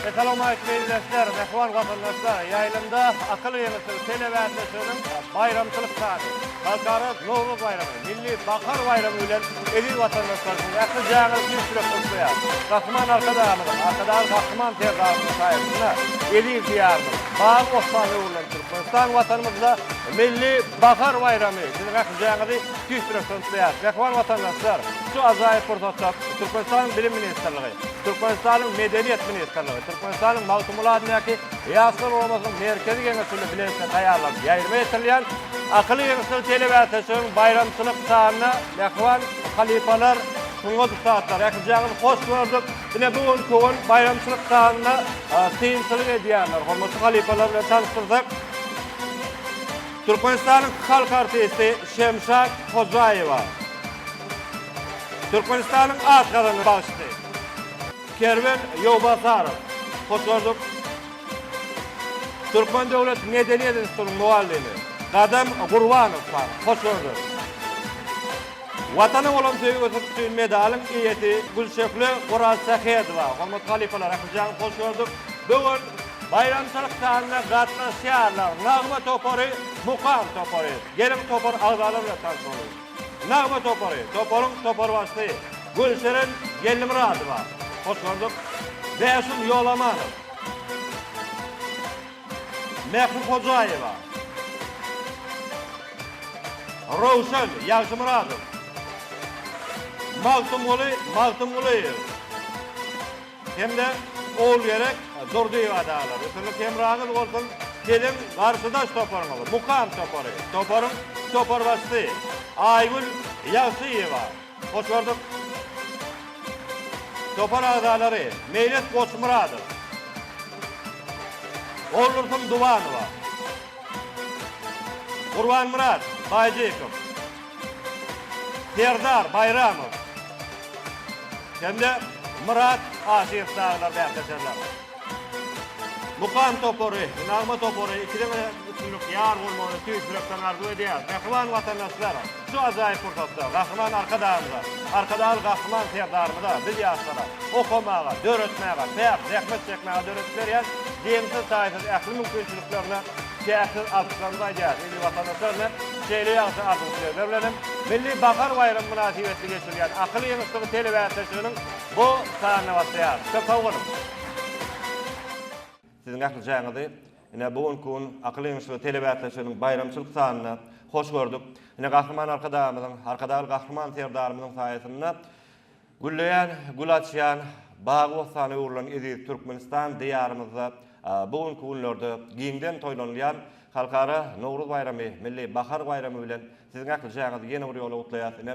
Essalawmaleýkim ildeşler, mähriban watandaşlar! Ýaýlymda Akyl geňeşligi telebäsleşiginiň baýramçylyk sany, Halkara Nowruz baýramy, Milli bahar baýramy bilen eziz watandaşlar siziň ählijäňizi tüýs ýürekden gutlaýar. Gahryman Arkadagymyzyň, Arkadagly Gahryman Serdarymyzyň saýasynda eziz Diýarymyz, bagy-bossana öwrülen Türkmenistan Watanymyzda Milli bahar baýramy siziň ählijäňizi tüýs ýürekden gutlaýar. Mähriban watandaşlar, şu ajaýyp pursatda Türkmenistanyň Bilim ministrligi, Türkmenistanyň Medeniýet ministrligi, Türkmenistanyň Magtymguly adyndaky Ýaşlar guramasynyň Merkezi Geňeşi bilen bilelikde taýýarlanyp ýaýlyma ýetirilýän Akyl giňişligi telebäsleşigiň baýramçylyk sanyna mähriban halypalar, sungat ussatlary, ählijäňizi hoş gördük. Ine bu günki gün baýramçylyk sanyna synçylyk edýänler, hormatly halypalar bilen tanyşdyrsak, Türkmenistanyň halk artisti Şemşat Hojaýewa, Türkmenistanyň at gazanan bagşysy Kerwen Ýowbasarow, hoş gördük. Türkmen döwlet medeniýet institutynyň mugallymy Gadam Gurbanow bar, hoş gördük. Watana bolan söýgüsi üçin medalyň eýesi Gülşöhle Orazsähedowa, hormatly halypalar, ählijaňyzy hoş gördük. Bu gün baýramçylyk sanyna gatnaşýarlar Nagma topary, Mukam topary. Geliň topar agzalary bilen tanyşalyň. Nagma topary, toparyň toparbaşysy Gülşirin Geldimyradowa, hoş gördük. Bäşim Ýolamanow. Mähri Hojaýewa, Röwşen Ýagşymyradow, Magtymguly Magtymgulyýew hem-de Ogulgerek Durdyýewa dagylar. Üstünlik hemraňyz bolsun! Siziň garşydaş toparyňyz, Mukam topary, toparyň toparbaşysy Aýgül Ýagşyýewa. Hoş gördük. Topar agzalary, Meýlis Goçmyradow, Oguldursun Dubanowa, Gurbanmyrat Baýjykow, Serdar Baýramow hem-de Myrat Aşyrow dagylar bäsleşerler. Mukam topary, Nagma topary ikiden üstünlik ýar bolmagyny tüýs ýürekden arzuw edýäris. Mähriban watandaşlar, şu ajaýyp pursatda Gahryman Arkadagymyza, Arkadagly Gahryman Serdarymyza, biz ýaşlara okamaga, döretmäge, päk zähmet çekmäge döredip berýän deňsiz-taýsyz ähli mümkinçiliklerine çäksiz alkyşlarymyzy aýdýarys. Eziz watandaşlar, ine, şeýle ýagşy arzuw-dilegler bilen hem Milli bahar baýramy mynasybetli geçirilýän Akyl ýeňişligi telebäsleşiginiň bu sanyna başlaýarys. Köp sag boluň! Siziň ählijäňizi ine bu günki gün Akyl giňişligi telebäsleşiginiň baýramçylyk sanynda hoş gördük. Ine Gahryman Arkadagymyzyň, Arkadagly Gahryman Serdarymyzyň saýasynda gülleýän, gül açýan, bagy-bossana öwrülen eziz Türkmenistan Diýarymyzda bu günki günlerde giňden toýlanylýan Halkara Nowruz baýramy, Milli bahar baýramy bilen siziň ählijäňizi ýene bir ýola gutlaýarys. Ine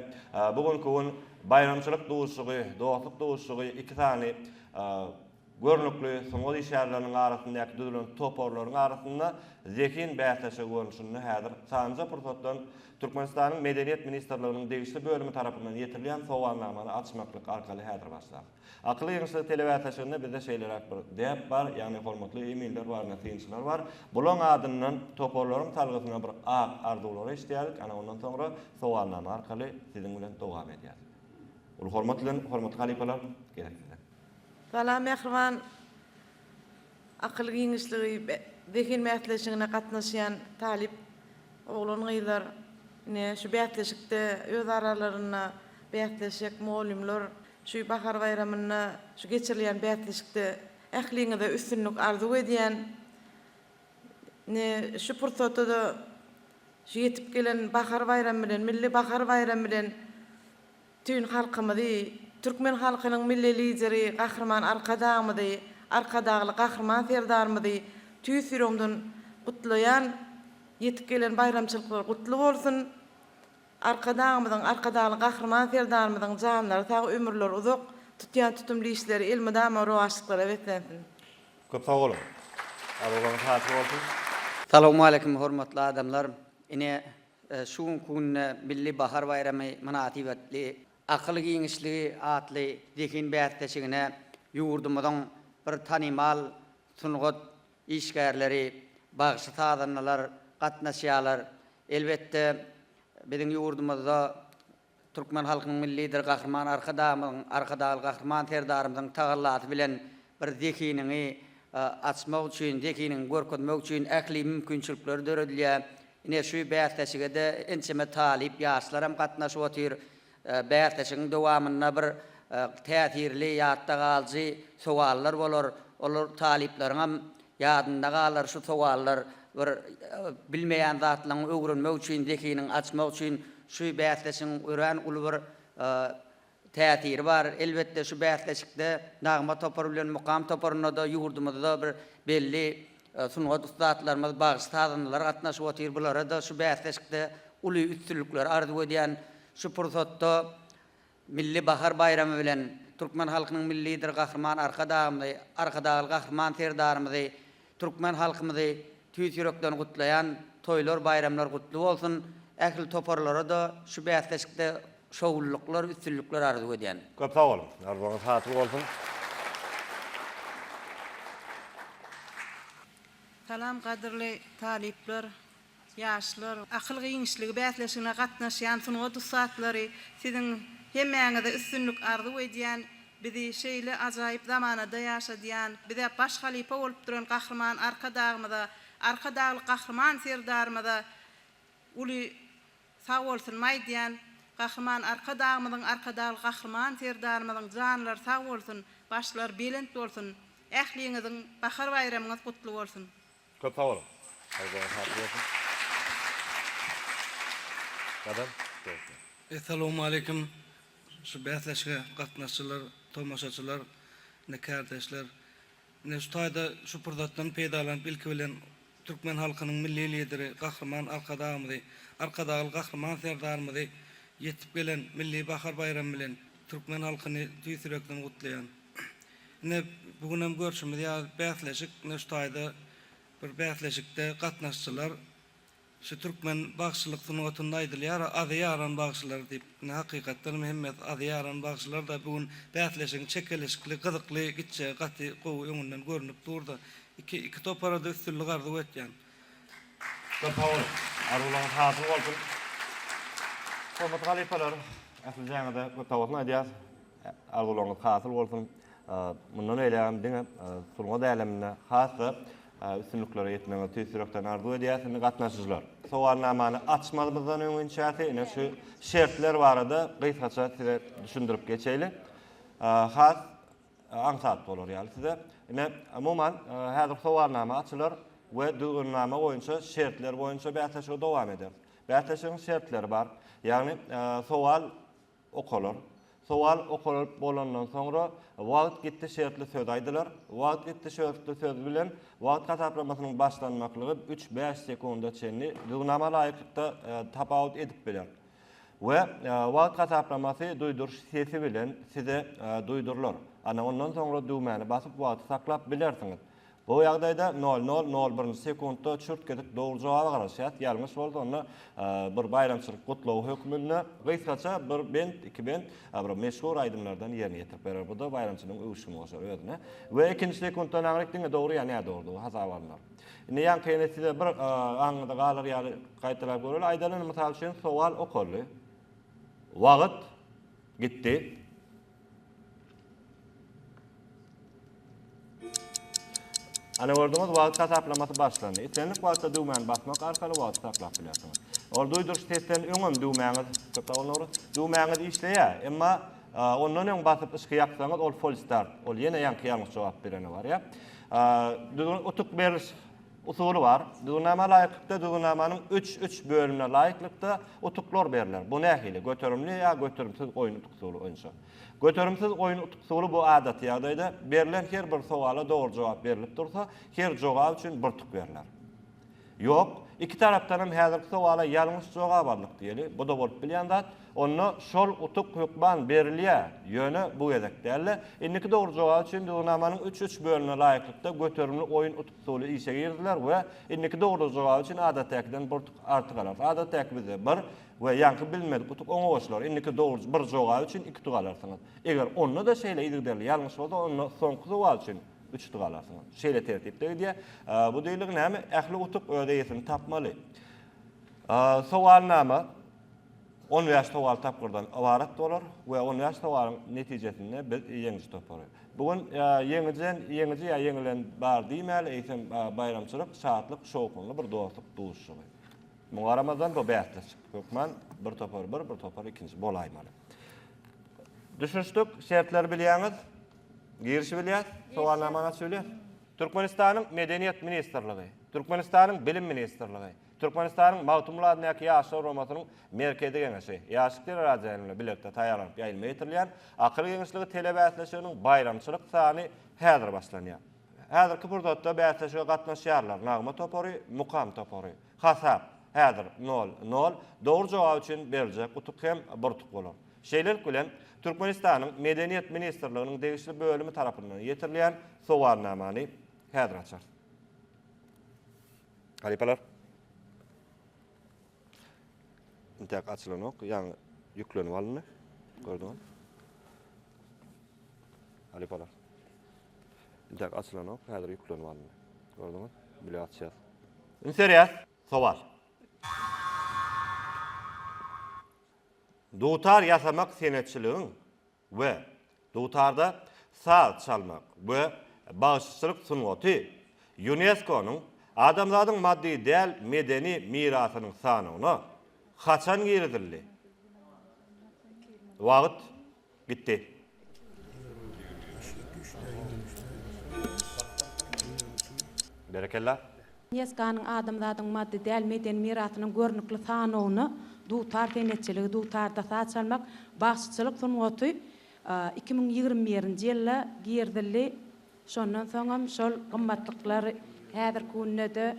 bu günki gün baýramçylyk duşuşygy, dostluk duşuşygy iki sany Görnükli sungat işgärleriniň arasyndaky düzülen toparlaryň arasynda zehin bäsleşigi görnüşinde häzir sanlyja pursatdan Türkmenistanyň Medeniýet ministrliginiň degişli bölümi tarapyndan ýetirilýän sowalnamany açmaklyk arkaly häzir başlar. Akyl giňişligi telebäsleşiginde bizde şeýleräk bir däp bar, ýagny hormatly eminler bar, ine synçylar bar. Bulaň adyndan toparlaryň salgysyna bir ak arzuwlary eşidýärik, ana ondan soňra sowalnama arkaly siziň bilen dowam edýäs. Uly hormat bilen hormatly halypalar, gezek sizde. Salam mähriban Akyl giňişligi zehin bäsleşigine gatnaşýan talyp oglan-gyzlar ine şu bäsleşikde öz aralarynda bäsleşjek mugallymlar şu bahar baýramynda şu geçirilýän bäsleşikde ähliňize üstünlik arzuw edýän. Ine şu pursatda-da şu ýetip gelen bahar baýramy bilen Milli bahar baýramy bilen Bütin halkymyzy, türkmen halkynyň Milli Lideri Gahryman Arkadagymyzy, Arkadagly Gahryman Serdarymyzy tüýs ýüregimden gutlaýan. Ýetip gelen baýramçylyklar gutly bolsun! Arkadagymyzyň, Arkadagly Gahryman Serdarymyzyň janlary sag, ömürleri uzak, tutýan tutumly işleri elmydama rowaçlyklara beslensin! Köp sag boluň. Arzuwlaryňyz hasyl bolsun. Salowmaleýkim hormatly adamlar. Ine Şu günki günde Milli bahar baýramy mynasybetli Akyl giňişligi atly zehin bäsleşigine ýurdumyzyň bir tanymal sungat işgärleri, bagşy-sazandalar gatnaşýarlar. Elbetde, biziň ýurdumyzda Türkmen halkynyň Milli Lideri Gahryman Arkadagymyzyň, Arkadagly Gahryman Serdarymyzyň tagallasy bilen. bir zehiniňi açmak üçin, zehiniňi görkezmek üçin ähli mümkinçilikler döredilýär. Ine şu bäsleşige-de ençeme talyp ýaşlaram gatnaşyp otyr. Bäsleşigiň dowamynda bir täsirli, ýatda galyjy sowallar bolar. Olar talyplaryňam ýadynda galar şu sowallar. Bir bilmeýän zatlaryňy öwrenmek üçin, zehiniňi açmak üçin şu bäsleşigiň örän uly bir täsiri bar. Elbetde, şu bäsleşikde Nagma topary bilen Mukam toparynda-da ýurdumyzda bir belli sungat ussatlarymyz, bagşy-sazandalar gatnaşyp otyr. Bulara-da şu bäsleşikde uly üstünlikleri arzuw edýän. Şu pursatda Milli bahar baýramy bilen türkmen halkynyň Milli Lideri Gahryman Arkadagymyzy, Arkadagly Gahryman Serdarymyzy, türkmen halkymyzy tüýs ýürekden gutlaýan. Toýlar, baýramlar gutly bolsun! Ähli toparlara-da şu bäsleşikde şowlulyklar, üstünlikler arzuw edýän. Köp sag boluň. Arzuwyňyz hasyl bolsun. Salam gadyrly talyplar, ýaşlar, akyl giňişligi bäsleşigine gatnaşýan sungat ussatlary siziň hemmäňize üstünlik arzuw edýän, bizi şeýle ajaýyp zamanada ýaşadýan, bize baş halypa bolup duran Gahryman Arkadagymyza, Arkadagly Gahryman Serdarymyza uly Sag bolsun aýdýan. Gahryman Arkadagymyzyň Arkadagly Gahryman Serdarymyzyň janlary sag bolsun, başlary belent bolsun. Ähliňiziň Bahar baýramyňyz gutly bolsun. Köp sag boluň. Arzuwyňyz hasyl bolsun. Gadam dostlar. Essalawmaleýkim şu bäsleşige gatnaşyjylar, tomaşaçylar, ine kärdeşler. Ine şu taýda şu pursatdan peýdalanyp ilki bilen Türkmen halkynyň Milli Lideri Gahryman Arkadagymyzy, Arkadagly Gahryman Serdarymyzy ýetip gelen Milli bahar baýramy bilen türkmen halkyny tüýs ýürekden gutlaýan. Ine, bu günem görşümiz ýaly bäsleşik, ine şu taýda bir bäsleşikde gatnaşyjylar Şu türkmen bagşylyk sungatynda aýdylýar-a, azy ýaran bagşylar diýip. Ine, hakykatdan hem hemmesi azy ýaran bagşylar-da. Bu gün bäsleşigiň çekeleşikli, gyzykly gitjegi gaty gowy öňünden görnüp dur-da. Iki, iki topara-da üstünlik arzuw etýän. Köp sag boluň. Arzuwlaryňyz hasyl bolsun. Hormatly halypalar, ählijäňize köp sag bolsun aýdýas. Arzuwlaryňyz hasyl bolsun. Mundan beýlägem diňe sungat äleminde has-da üstünliklere ýetmegiňizi tüýs ýürekden arzuw edýäris. Indi gatnaşyjylar, sowalnamany açmazymyzdan öňinçäsi ine şu şertler barada gysgaça size düşündirip geçeýli. Has aňsat bolar ýaly size. Ine, umuman, häzir sowalnama açylar we düzgünnama boýunça, şertler boýunça bäsleşigi dowam ederis. Bäsleşigiň şertleri bar. Ýagny, sowal Okalar. Sowal okalyp bolandan soňra, Wagt gitdi şertli söz aýdylar. Wagt gitdi şertli söz bilen wagt hasaplamasynyň başlanmaklygy üç-bäş sekunda çenli düzgünnama laýyklykda tapawut edip biler. We wagt hasaplamasy duýduryş sesi bilen size duýdurylar. Ana ondan soňra düwmäni basyp wagty saklap bilersiňiz. Bu ýagdaýda nol nol nol birinji sekuntda çürt-kesik dogry jogaba garaşýas. Ýalňyş bolsa onda bir baýramçylyk gutlagy hökmünde gysgaça bir bent, iki bent bir meşhur aýdymlardan ýerine ýetirip berer. Bu-da baýramçylygyň öwüşgini goşar özüne. We ikinji sekuntdan aňryk diňe dogry ýa nädogrudygy hasaba alnar. Indi ýaňky ýene size bir aňyňyzda galar ýaly gaýtalap göreli. Aýdaly indi mysal üçin sowal okaldy. Wagt gitdi. Ana gördüňiz, wagt hasaplamasy başlandy. Islendik wagtda düwmäni basmak arkaly wagty saklap bilersiňiz. Ol duýduryş sesden öňem düwmäňiz, köp sag boluň Nowruz, düwmäňiz işleýär. Emma ondan öň basyp yşky ýaksaňyz ol full start, ol ýene ýaňky ýalňyş jogap berene barýar. Düzgün utuk beriliş usuly bar. Düzgünnama laýyklykda düzgünnamanyň üç, üç bölümine laýyklykda utuklar berler. Bu nähili? Göterimli ýa göterimsiz oýun utuk usuly boýunça. Göterimsiz oýun utuly bu adaty ýagdaýda berlen her bir sowala dogry jogap berlip dursa, her jogap üçin bir utuk berler. Ýok, iki tarapdan hem häzirki sowala ýalňyş jogap aldyk diýeli, bu-da bolup bilýän zat, onda şol utuk hökman berilýär, ýöne bu gezek däl-de, indiki dogry jogap üçin düzgünnamanyň üç üç bölümine laýyklykda göterimli oýun utuk usuly işe giriziler we indiki dogry jogap üçin adatdäkiden bir utuk artyk alarys. Adatdäki bizde bir, We ýaňky bilinmedik utuk oňa goşular. Indiki dogry bir jogap üçin iki utuk alarsyňyz. Eger onda-da şeýle yzygiderli ýalňyş bolsa, onda soňky sowal üçin üç utuk alarsyňyz. Şeýle tertipde gidýär. Bu diýiligi näme? Ähli utuk öz eýesini tapmaly. Sowalnama. 15 sowal tapgyrdan ybarat bolar we 15 sowalyň netijesinde biz ýeňiji topary. Bu gün ýeňijen, ýeňiji ýa ýeňilen bar diýmäli, eýsem baýramçylyk, şatlyk, şowhunly bir dostluk duşuşygy. Muňa garamazdan bu bäsleşik. Hökman bir topar bir, bir topar ikinji bolaýmaly. Düşünişdik, şertleri bilýäňiz. Girişi bilýäs, sowalnamany açyp bilýäs. Türkmenistanyň Medeniýet ministrligi, Türkmenistanyň Bilim ministrligi, Türkmenistanyň Magtymguly adyndaky Ýaşlar guramasynyň Merkezi Geňeşi, Ýaşlyk teleradioýaýlymyna bilen bilelikde taýýarlanyp ýaýlyma ýetirilýän Akyl giňişligi telebäsleşiginiň baýramçylyk sany häzir başlanýar. Häzirki pursatda bäsleşige gatnaşýarlar, Nagma topary, Mukam topary. Hasap, häzir nol, nol, dogry jogap üçin beriljek utuk hem bir utuk bolar. Şeýlelik bilen, Türkmenistanyň Medeniýet ministrliginiň degişli bölümi tarapyndan ýetirilýän sowalnamany häzir açarys. Halypalar. Intäk açylanok, ýaňy ýüklenip alyndy. Gördüňiz? Halypalar. Intäk açylanok, häzir ýüklenip alyndy. Gördüňiz? Bile açýas. Üns berýäs. Sowal. Dutar ýasamak senetçiligiň we dutarda saz çalmak we bagşyçylyk sungaty Ýunesko-nyň Adamzadyň maddy däl medeni mirasynyň sanawyna haçan girizildi? Wagt gitdi. Berekella. Ýunesko-nyň Adamzadyň maddy däl medeni mirasynyň görnükli sanawyna dutar senetçiligi, dutarda saz çalmak, bagşyçylyk sungaty 2021-nji ýylda girizildi. Şondan soňam şol gymmatlyklar häzirki günde-de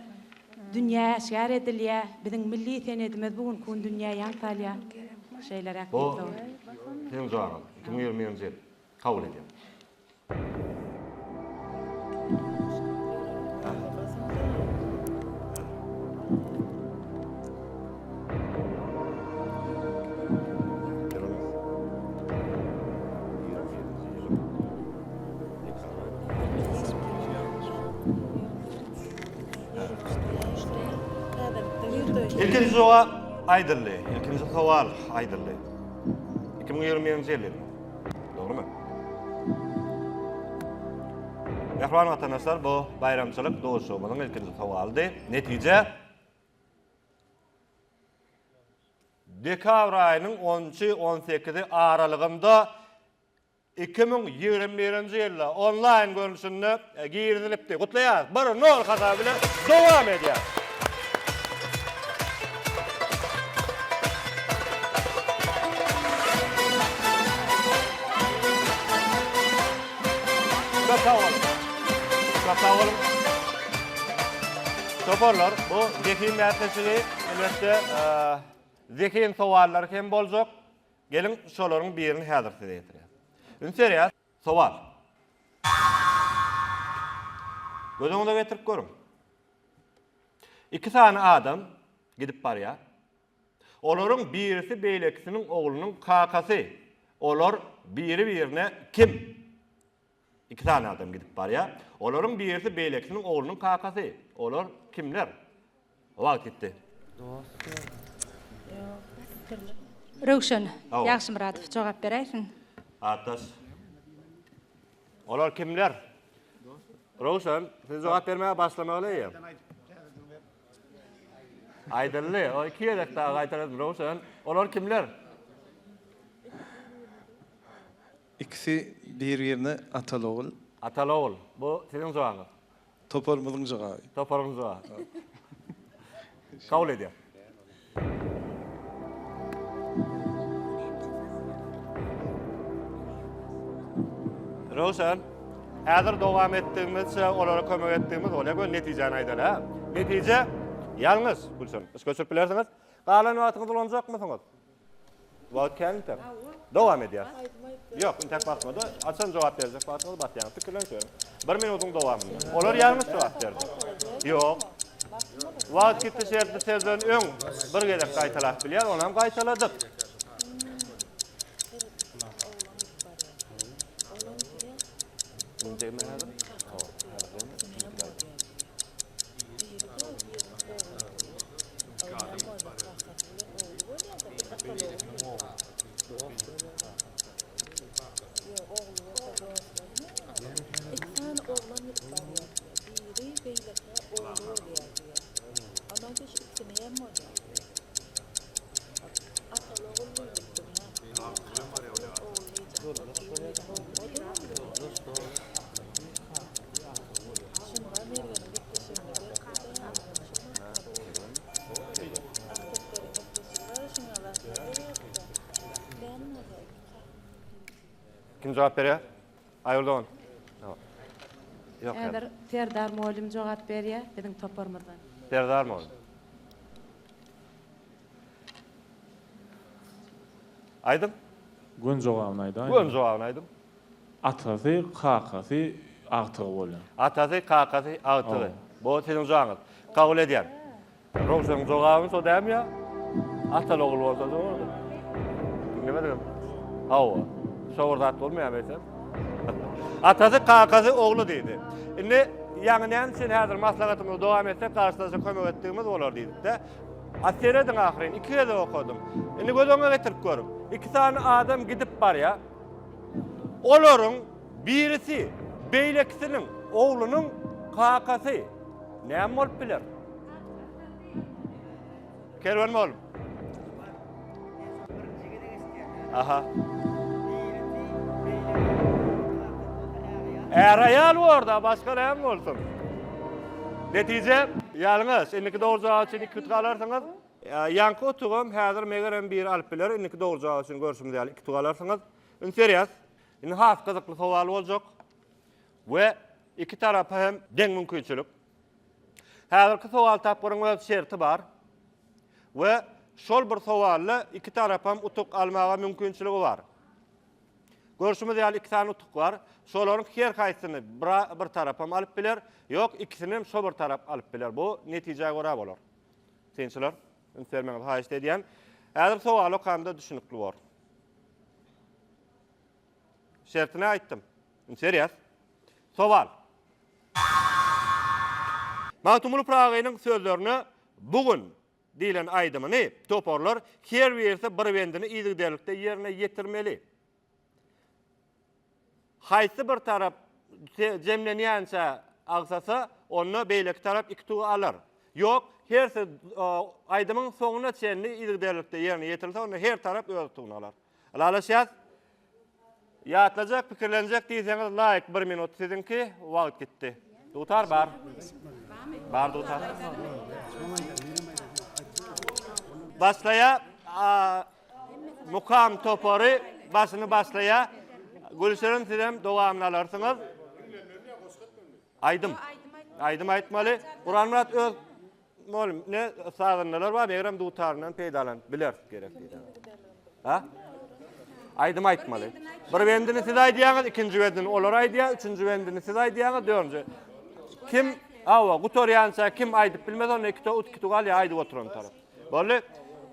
dünýä äşgär edilýär. Biziň milli senedimiz bu günki gün dünýä ýaň salýar. Şeýleräk Bu diýse bolar. siziň jogabyňyz. 2021-nji ýyl. Kabul edýän. Ilkinji jogap aýdyldy. Ilkinji sowal aýdyldy. 2021-nji ýyl diýdim. Dogrumy? Mähriban watandaşlar, bu baýramçylyk duşuşygymyzyň ilkinji sowalydy. Netije dekabr aýynyň onunjy, on sekizi aralygynda 2021-nji ýylda onlaýn görnüşinde girizilipdi. Gutlaýarys! Bir, nol hasaby bilen dowam edýär. Köp sag boluň. Köp sag boluň. Toparlar, bu zehin bäsleşigi, elbetde, zehin sowallary hem boljak. Geliň, şolaryň birini häzir size ýetirýäs. Üns berýäs. Sowal. Göz öňüňize getirip görüň. Iki sany adam gidip barýar. Olaryň birisi beýlekisiniň oglunyň kakasy. Olar biri-birine kim? Iki sany adam gidip barýar. Olaryň birisi beýlekisiniň oglunyň kakasy. Olar kimler? Wagt ýetdi. Röwşen Ýagşymyradow jogap beräýsin. Atdaş. Olar kimler? Röwşen, siz jogap bermäge başlamaly eýýäm. Aýdyldy. O iki gezek dagy gaýtaladym Röwşen. Olar kimler? Ikisi bir-birine ataly-ogul. Ataly-ogul. Bu siziň jogabyňyz. Toparymyzyň jogaby. Toparyň jogaby. Kabul edýär. Röwşen, häzir dowam etdigimizçe olara kömek etdigimiz bolýar. Göni netijäni aýdaly, hä? Netije ýalňyş, Gülşen. Yş göçürip bilersiňiz. Galan wagtyňyzy ulanjakmysyňyz? Wagt kän intäk. Dowam edýär. Ýok, intäk basmady. Haçan jogap berjek wagtyňyz basýaňyz. Pikirlenip görüň. Bir minutyň dowamynda. Olar ýalňyş jogap berdi. Ýok. Wagt gitdi şertli sözden öň bir gezek gaýtalap bilýär, onam gaýtaladyk. Kim jogap berýär? Aýgül dogan. Ýok. Häzir Serdar mugallym jogap berýär biziň toparymyzdan. Serdar mugallym. Aýdyň. Göni jogabyny aýdaýyn. Göni jogabyny aýdyň. Atasy, kakasy, agtygy bolýar. Atasy, kakasy, agtygy. Bu siziň jogabyňyz. Kabul edýän. Röwşeniň jogabyny şo dälmi ýa? Ataly ogul bolsa dogrudyr. Diňlemedigem. Hawa. Şo bir zat bolmaýarmy eýsem? Atasy, kakasy, ogly diýdi. Indi ýaňy näme üçin häzir maslahatymyzy dowam etsek garşydaşa kömek etdigimiz bolar diýdik-de. A serediň ahyryn, iki gezek okadym. Indi göz öňüne getirip görüň. Iki sany adam gidip barýar. Olaryň birisi beýlekisiniň oglunyň kakasy. Näme bolup biler? Kerwen bol. Aha. Är aýal borda, başga näme bolsun? Netije ýalňyş. Indiki dogry jogap üçin iki utuk alarsyňyz. Ýaňky utugam häzir megerem biri alyp biler. Indiki dogry jogap üçin görşümiz ýaly iki utuk alarsyňyz. Üns berýäs. Indi has gyzykly sowal boljak. We iki tarapa hem deň mümkinçilik. Häzirki sowal tapgyryň öz şerti bar. We şol bir sowalda iki tarapam utuk almaga mümkinçiligi bar. Görşümiz ýaly iki sany utuk bar. Şolaryň her haýsyny bir, bir tarapam alyp biler, ýok ikisini hem şo bir tarap alyp biler. Bu netijä görä bolar. Synçylar, üns bermegiňizi haýyşt edýän. Häzir sowaly okamda düşünikli bor. Şertini aýtdym. Üns berýäs. Sowal. Magtymguly Pyragynyň sözlerine Bu gün diýlen aýdymyny toparlar her birisi bir bendini yzygiderlikde ýerine ýetirmeli. Haýsy bir tarap jemlenýänçä agsasa, onda beýleki tarap iki tugy alar. Ýok, hersi aýdymyň soňuna çenli yzygiderlikde ýerine ýetirilse, onda her tarap öz utugyny alar. Ylalaşýas? Ýatlajak, pikirlenjek diýseňiz laýk bir minut siziňki, wagt gitdi. Dutar bar. Bar dutar. Başlaýa Mukam topary başyny başlaýa. Gülşirin sizem dowamyny alarsyňyz. Aýdym. Aýdym aýtmaly. Guranmyrat öz Mugallym, ne sazandalar bar, megerem dutaryndan peýdalanyp bileris gerek diýseňiz. Ha? Aýdym aýtmaly. Bir bendini siz aýdýaňyz, ikinji bendini olar aýdýar, üçünji bendini siz aýdýaňyz, dördünji. Kim, hawa, gutarýança kim aýdyp bilmez, onda iki to, iki tugal alýar aýdyp oturan tarap. Boldy.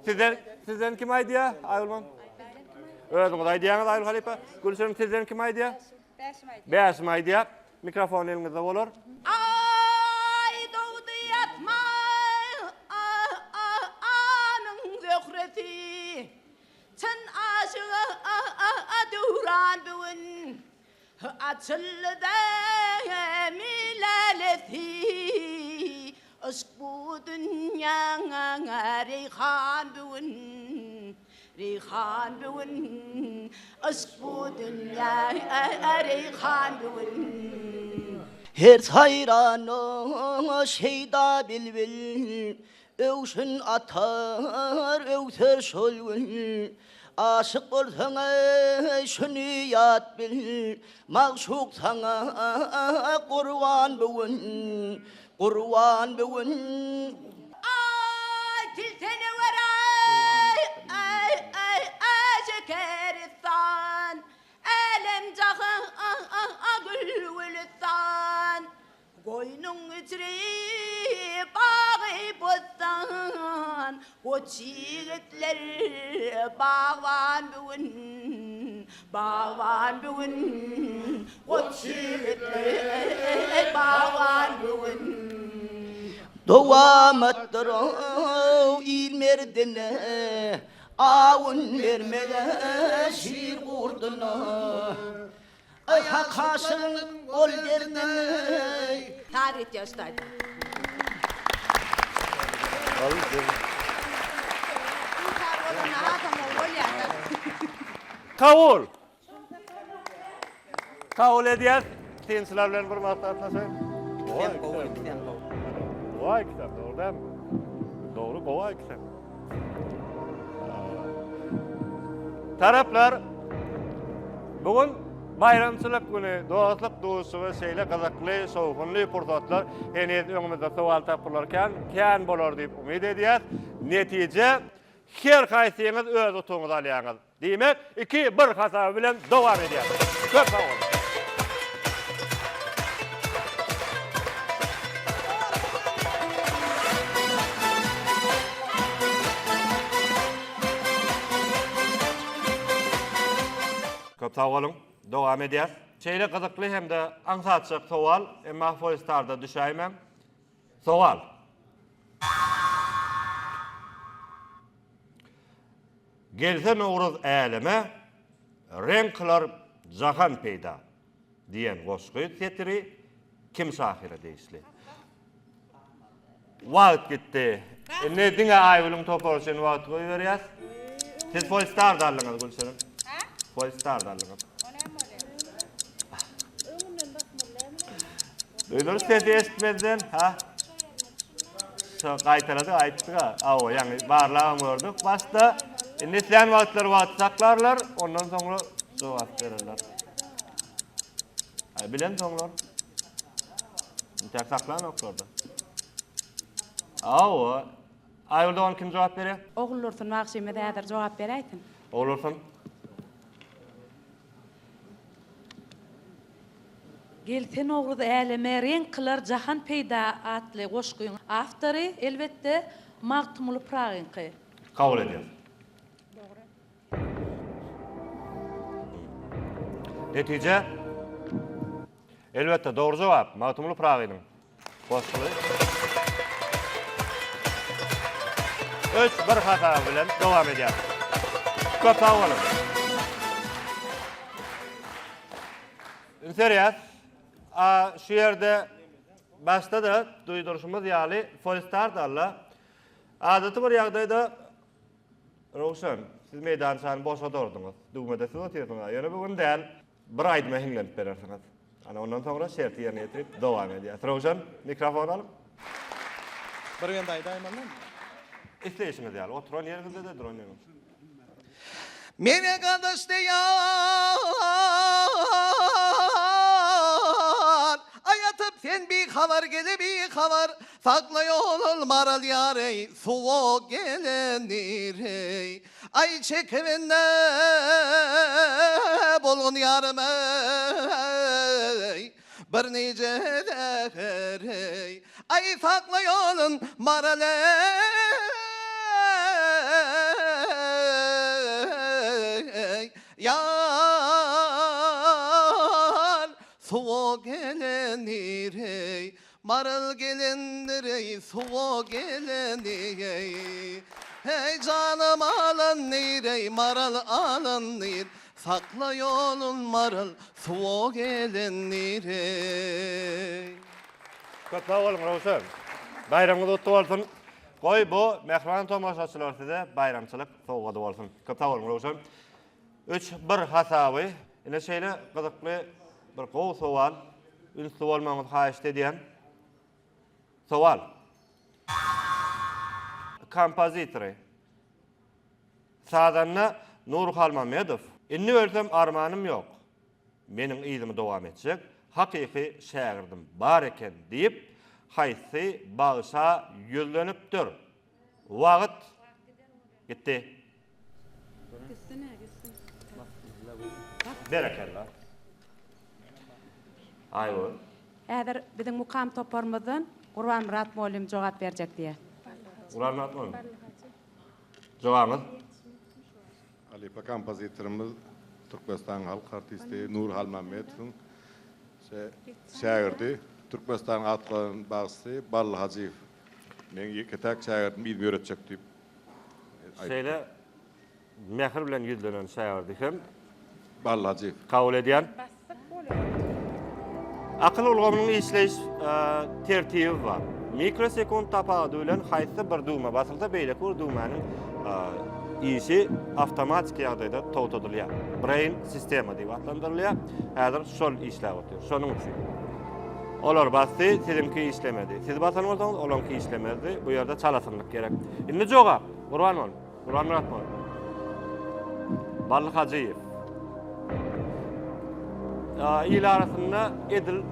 Sizden, sizden kim aýdýar, Aýgül Özüňiz aýdýaňyz, Aýgül halypa. Gülşirin, sizden kim aýdýar? Bäşim aýdýar. Bäşim aýdýar. Mikrofon eliňizde bolar. Aý dogdy asmanyň zöhresi, Çyn aşyga döwran bu gün. Açyldy zemin lälesi, Yşk bu dünýäň reýhan bu gün. Reýhan bu gün, yşk bu dünýä reýhan bu gün. Her saýranyň şeýda bilbil, Öwşün atar, öwser şol gün. Aşyk bolsaň eý, şuny ýat bil, Magşuk saňa gurban bu gün, Gurban bu gün. Aý tilsene weray aý aý aý şekeristan Älem jahan gül gülüstan Goýnuň içri bagy bossan Goç ýigitler bagban bu gün Bagban bu gün Goç ýigitler bagban bu gün. Dowamatdyr-ow il merdine, Awun bermez-ä şir gurduna. Aý hak aşygyň ol derdine. Saz gitýär şu taýda. Dutar bolanda hasam gowy bolýar-da. Kabul! Kabul edýäs. Synçylar bilen bir maslahatlaşaýyn. Ikisem gowy, ikisem gowy. Gowy ikisem, dogry dälmi? Dogry, gowy ikisem. Taraplar bu gün. Baýramçylyk güni, dostluk duşuşygy şeýle gyzykly, şowhunly pursatlar heniz öňümizde sowal tapgyrlary kän, kän bolar diýip umyt edýäs. Netije, her haýsyňyz öz utugyňyzy alýaňyz. Diýmek, iki, bir hasaby bilen dowam edýäs. Köp sag boluň! Köp sag boluň. Dowam edýäs. Şeýle gyzykly hem-de aňsatjak sowal, emma Foýstarda düşäýmäň. Sowal. Gelse Nowruz äleme, reň kylar jahan peýda diýen goşgy setiri kim şahyra degişli? Wagt gitdi. Indi diňe Aýgülüň topary üçin wagt goýberýäs. Siz Polestar aldyňyz Gülşirin. Hä? Polestar aldyňyz. O näme bolýar? Öňünden basmaly dälmi? Duýduryş sesi eşitmezden, ha? Şo gaýtaladyk aýtdyk-a. Hawa, ýaňy barlagam gördük başda. Indi islän wagtlary wagty saklarlar, ondan soňra jogap bererler. Aý bilensoňlar. Intäk saklanoklar-da. Hawa. Aýgül dogan kim jogap berýär? Oguldursun bagşymyz häzir jogap beräýsin. Oguldursun. Gelse Nowruz äleme reňk kylar jahan peýda atly goşgyň awtory, elbetde, Magtymguly Pyragyňky. Kabul edýäs. Dogry. Netije? Elbetde, dogry jogap, Magtymguly Pyragynyň goşguly. Üç, bir hasaby bilen dowam edýär. Köp sag boluň. Üns berýäs. A, şu ýerde başda-da duýduryşymyz ýaly, Folstart alla. Adaty bir ýagdaýda Röwşen, siz meýdançany boşadardyňyz. Düwmede siz otyrsyňyz. Ýöne bu gün däl. Bir aýdyma hiňlenip berersiňiz. Ana ondan soňra şerti ýerine ýetirip dowam edýäs. Röwşen, mikrofony alyň. Bir bende aýdaýmalymy? Isleýşiňiz ýaly, oturan ýeriňizde-de, duran ýeriňizde. Mene gardaş diýýär, Aý atyp sen bihabar gele bihabar, Sakla ýolun maral ýar-eý, Suwa gelendir-eý. Aý çekibinde bolgun ýarym-eý, Bir nije zäher-eý. Aý sakla ýolun maral-eý, Ýar, suwa gelendir-eý. Maral gelendir-eý, suwa geleni-eý. Heý, janym alyndyr-eý, maral alyndyr. Sakla ýolun maral, suwa gelendir-eý. Köp sag boluň Röwşen. Baýramyňyz gutly bolsun. Goý bu mähriban tomaşaçylar size baýramçylyk sowgady bolsun. Köp sag boluň Röwşen. Üç bir hasaby. Ine şeýle gyzykly bir gowy sowal. Ünsli bolmagyňyzy haýyşt edýän. Sowal. Kompozitory. Sazanda Nury Halmamedow. Indi ölsem armanym ýok. Meniň yzymy dowam etjek hakyky şägirdim bar eken diýip, haýsy bagşa ýüzlenipdir? Wagt gitdi. Gitsin-ä, gitsin. Berekella. Aýgül. Häzir biziň mukam toparymyzdan Gurbanmyrat mugallym jogap berjek diýýär. Gurbanmyrat mugallym. Jogabyňyz? Halypa kompozitorymyz, Türkmenistanyň halk artisti Nury Halmämmetowyň şägirdi, Türkmenistanyň at gazanan bagşysy Bally Hajyýew. Meň ýeke-täk şägirdim yzymy ýöretjek diýip aýtdy. Şeýle mähir bilen ýüzlenen şägirdi hem Bally Hajyýew. Kabul edýän. Akyl ulgamynyň işleýiş tertibi bar. Mikrosekunt tapawudy bilen haýsy bir düwme basylsa, beýleki bir düwmäniň işi awtomatiki ýagdaýda togtadylýar. Brain sistema diýip atlandyrylýar. Häzir şol işläp otyr. Şonuň üçin. Olar basdy, siziňki işlemedi. Siz basan bolsaňyz, olaňky işlemezdi. Bu ýerde çalasynlyk gerek. Indi jogap. Gurban bol. Gurbanmyrat bol. Bally Hajyýew. il arasynda edil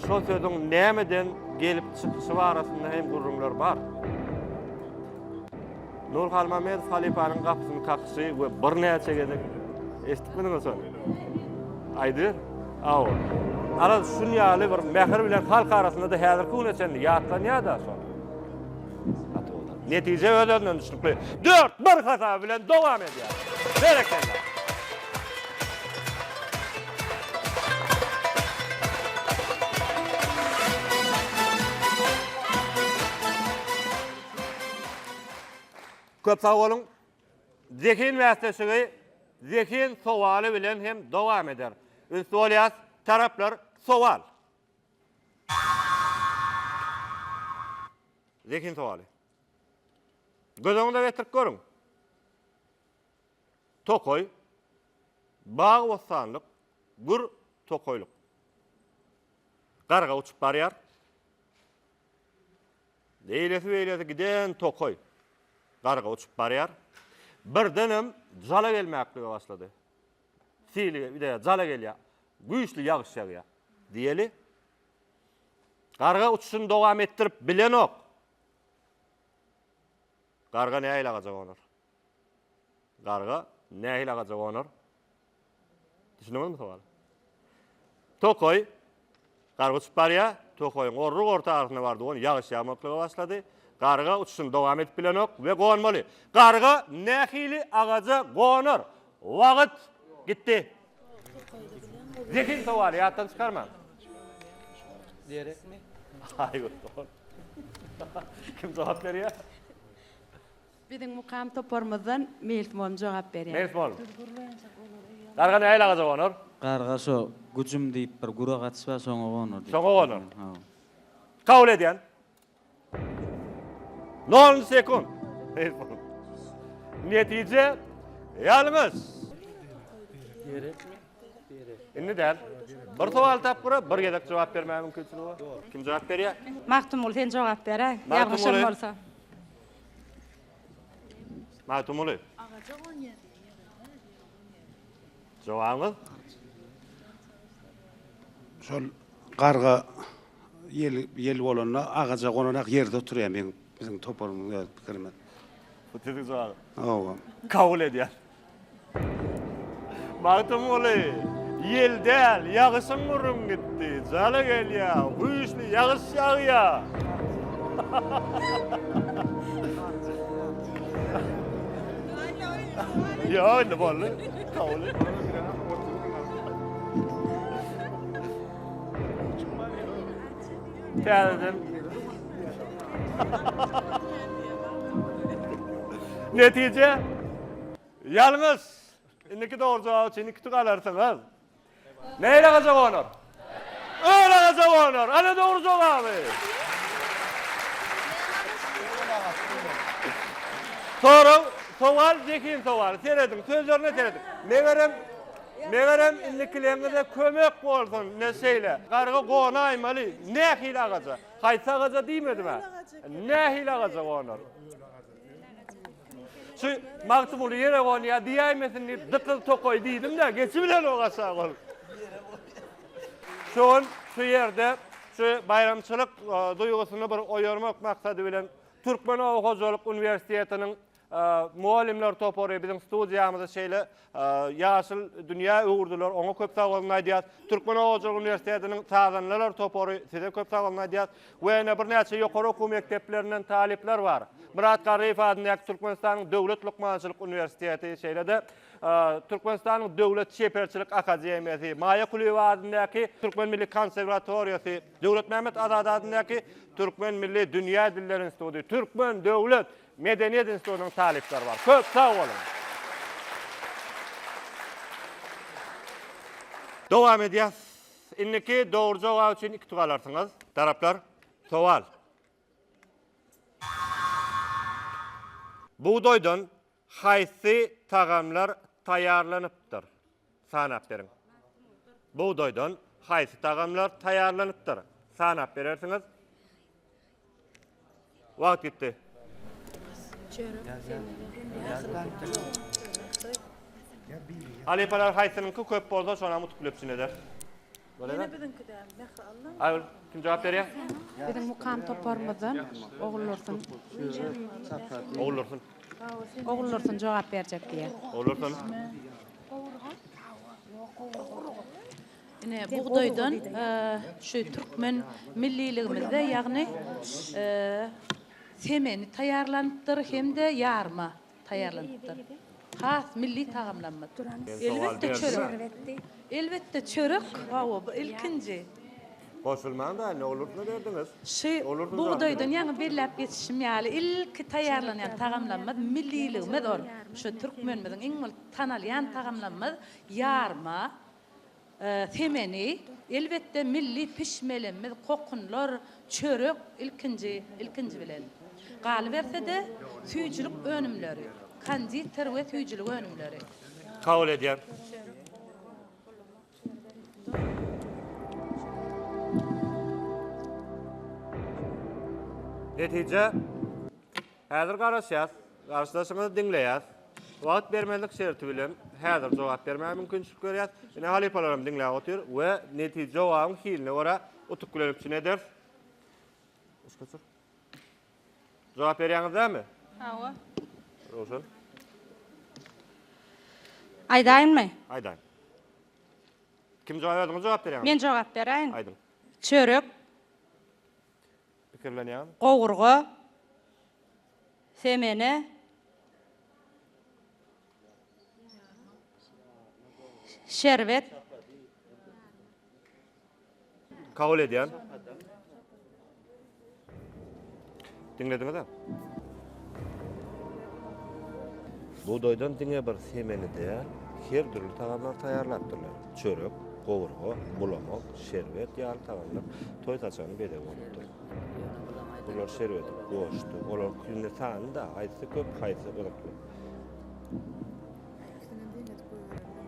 şo sözüň nämeden gelip çykyşy barasynda hem gürrüňler bar. Nur Halmamedow halypanyň gapysyny kakyşy we birnäçe gezek eşidipmidiňiz şony? Aýdyber. Aw. Araz şun ýaly bir mähir bilen halk arasynda-da häzirki güne çenli ýatlanýar-da şol. Gaty owadan. Netije öz-özünden düşnükli. 4-1 hasaby bilen dowam edýär. Berekella. Köp sag boluň. Zehin bäsleşigi zehin sowaly bilen hem dowam eder. Ünsli bolýas, taraplar sowal. Zehin sowaly. Göz öňüne getirip görüň. Tokaý, bag-bossanlyk, gür tokaýlyk. Garga uçup barýar. Eýlesi-beýlesi giden tokaý. Garga uçup barýar. Birdenem jala gelmäklige başlady. Sil bir-de jala gelýär. Güýçli ýagyş ýagýar. Diýeli. Garga uçuşyny dowam etdirip bilenok. Garga nähili agaja gonar? Garga nähili agaja gonar? Düşündiňizmi sowaly? Tokaý garga uçup barýar. Tokaýyň orruk orta arasyna bardy. Ony ýagyş ýagmaklyga başlady. Garga uçuşyny dowam edip bilenok we gonmaly. Garga nähili agaja gonar? Wagt gitdi. Zehin sowaly ýatdan çykarmaň. Derekmi? Aý, Kim jogap berýär? Biziň mukam toparymyzdan Meýlis mugallym jogap berýär. Meýlis mugallym. Garga nähili agaja gonar? Garga şo güjüm diýip bir gür agaç bar şoňa gonar diýip. Şoňa gonar. Kabul edýän. Nol sekunt. Meýlis mugallym. Netije ýalňyş. Gerekmi? Indi däl. Bir sowal tapgyra bir gezek jogap bermäge mümkinçiligi bar. Kim jogap berýär? Magtymguly sen jogap ber-ä. Ýalňyşam bolsa. Magtymguly. Jogabyňyz? Şol garga ýel ýel bolanda agaja gonanak ýerde oturýar meň biziň toparymyzyň öz pikirimiz. Bu siziň jogabyňyz. Hawa. Kabul edýän. Magtymguly, ýel däl, ýagyşyň gürrüň gitdi. Jala gelýär, güýçli ýagyş ýagýar. Ýok, indi boldy. Kabul et. Täzeden. Netije? Ýalňyş! Indiki dogry jogap üçin iki utuk alarsyňyz. Nähili agaja gonar? Öl agaja gonar. Ana dogry jogaby. Sorag, sowal zehin sowaly. Serediň, sözlerine serediň. Megerem, megerem indikileňize kömek bolsun. Ine şeýle. Garga gonaýmaly. Nähili agaja? Haýsy agaja diýmedim-ä. Nähili agaja gonar? Şu Magtymguly ýere gonýar diýäýmesin diýip dykyz tokaý diýdim-de, geçibilenok aşak ol. Şu gün şu ýerde şu baýramçylyk duýgusyny bir oýarmak maksady bilen Türkmen oba hojalyk uniwersitetiniň mugallymlar topary biziň studiýamyzy şeýle ýaşyl dünýä öwürdiler. Oňa köp sag bolsun aýdýas. Türkmen oba hojalyk uniwersitetiniň sazandalar topary size köp sag bolsun aýdýas. We ýene birnäçe ýokary okuw mekdeplerinden talyplar bar. Myrat Garryýew adyndaky Türkmenistanyň Döwlet lukmançylyk uniwersiteti, şeýle-de Türkmenistanyň Döwlet çeperçilik akademiýasy, Maýa Kulyýewa adyndaky Türkmen milli konserwatoriýasy, Döwletmämmet Azady adyndaky Türkmen milli dünýä dilleri instituty, Türkmen döwlet medeniýet institutynyň talyplary bar. Köp sag boluň! Dowam edýäs. Indiki dogry jogap üçin iki utuk alarsyňyz. Taraplar, sowal. Bugdaýdan haýsy tagamlar taýýarlanypdyr? Sanap beriň. Bugdaýdan haýsy tagamlar taýýarlanypdyr? Sanap berersiňiz. Wagt gitdi. Halypalar haýsynyňky köp bolsa şonam utuk bilen üpjün eder. Bolýar. Aýgül, kim jogap berýär? Biziň mukam toparymyzdan Oguldursun. Oguldursun. Oguldursun jogap berjek diýýär. Oguldursun. Ine, bugdaýdan şu türkmen milliligimizde, ýagny semeni taýýarlanypdyr hem-de ýarma taýýarlanypdyr. Has milli tagamlanmyz. Elbetde çörek. Elbetde çörek, hawa, bu ilkinji. Goşulmaň-da, indi Oguldursyna berdiňiz. Şu bugdaýdan ýaňy belläp geçişim ýaly, ilki taýýarlanýan tagamlarymyz milliligimiz ol. Şu türkmenimiziň iň bir tanalýan tagamlarymyz ýarma, semeni, elbetde milli pişmelemmiz, kokunlar, çörek ilkinji, ilkinji bilen. Galyberse-de, süýjülik önümleri, konditer we süýjülik önümleri. Kabul edýän. Netije Häzir garaşýas. Garşydaşyňyzy diňleýäs. Wagt bermezlik şerti bilen häzir jogap bermäge mümkinçilik berýäs. Ine halypalaram diňläp otyr we netije jogabyň hiline görä utuk bilen üpjün ederis. Jogap berýäňiz dämi? Hawa. Röwşen. Aýdaýynmy? Aýdaýyn. Kim jogap özüňiz jogap berýäňiz? Men jogap beräýin. Aýdyň. Çörek. Pikirlenýäňiz. Gowurga. Semene. Şerbet. Kabul edýän. Diňlediňiz-ä? Bugdaýdan diňe bir semeni däl, her dürli tagamlar taýýarlapdyrlar. Çörek, gowurga, bulamak, şerbet ýaly tagamlar toý saçagynyň bezegi bolupdyr. Bular şerbeti goşdy. Olar indi sany-da, haýsy köp, haýsy gyzykly.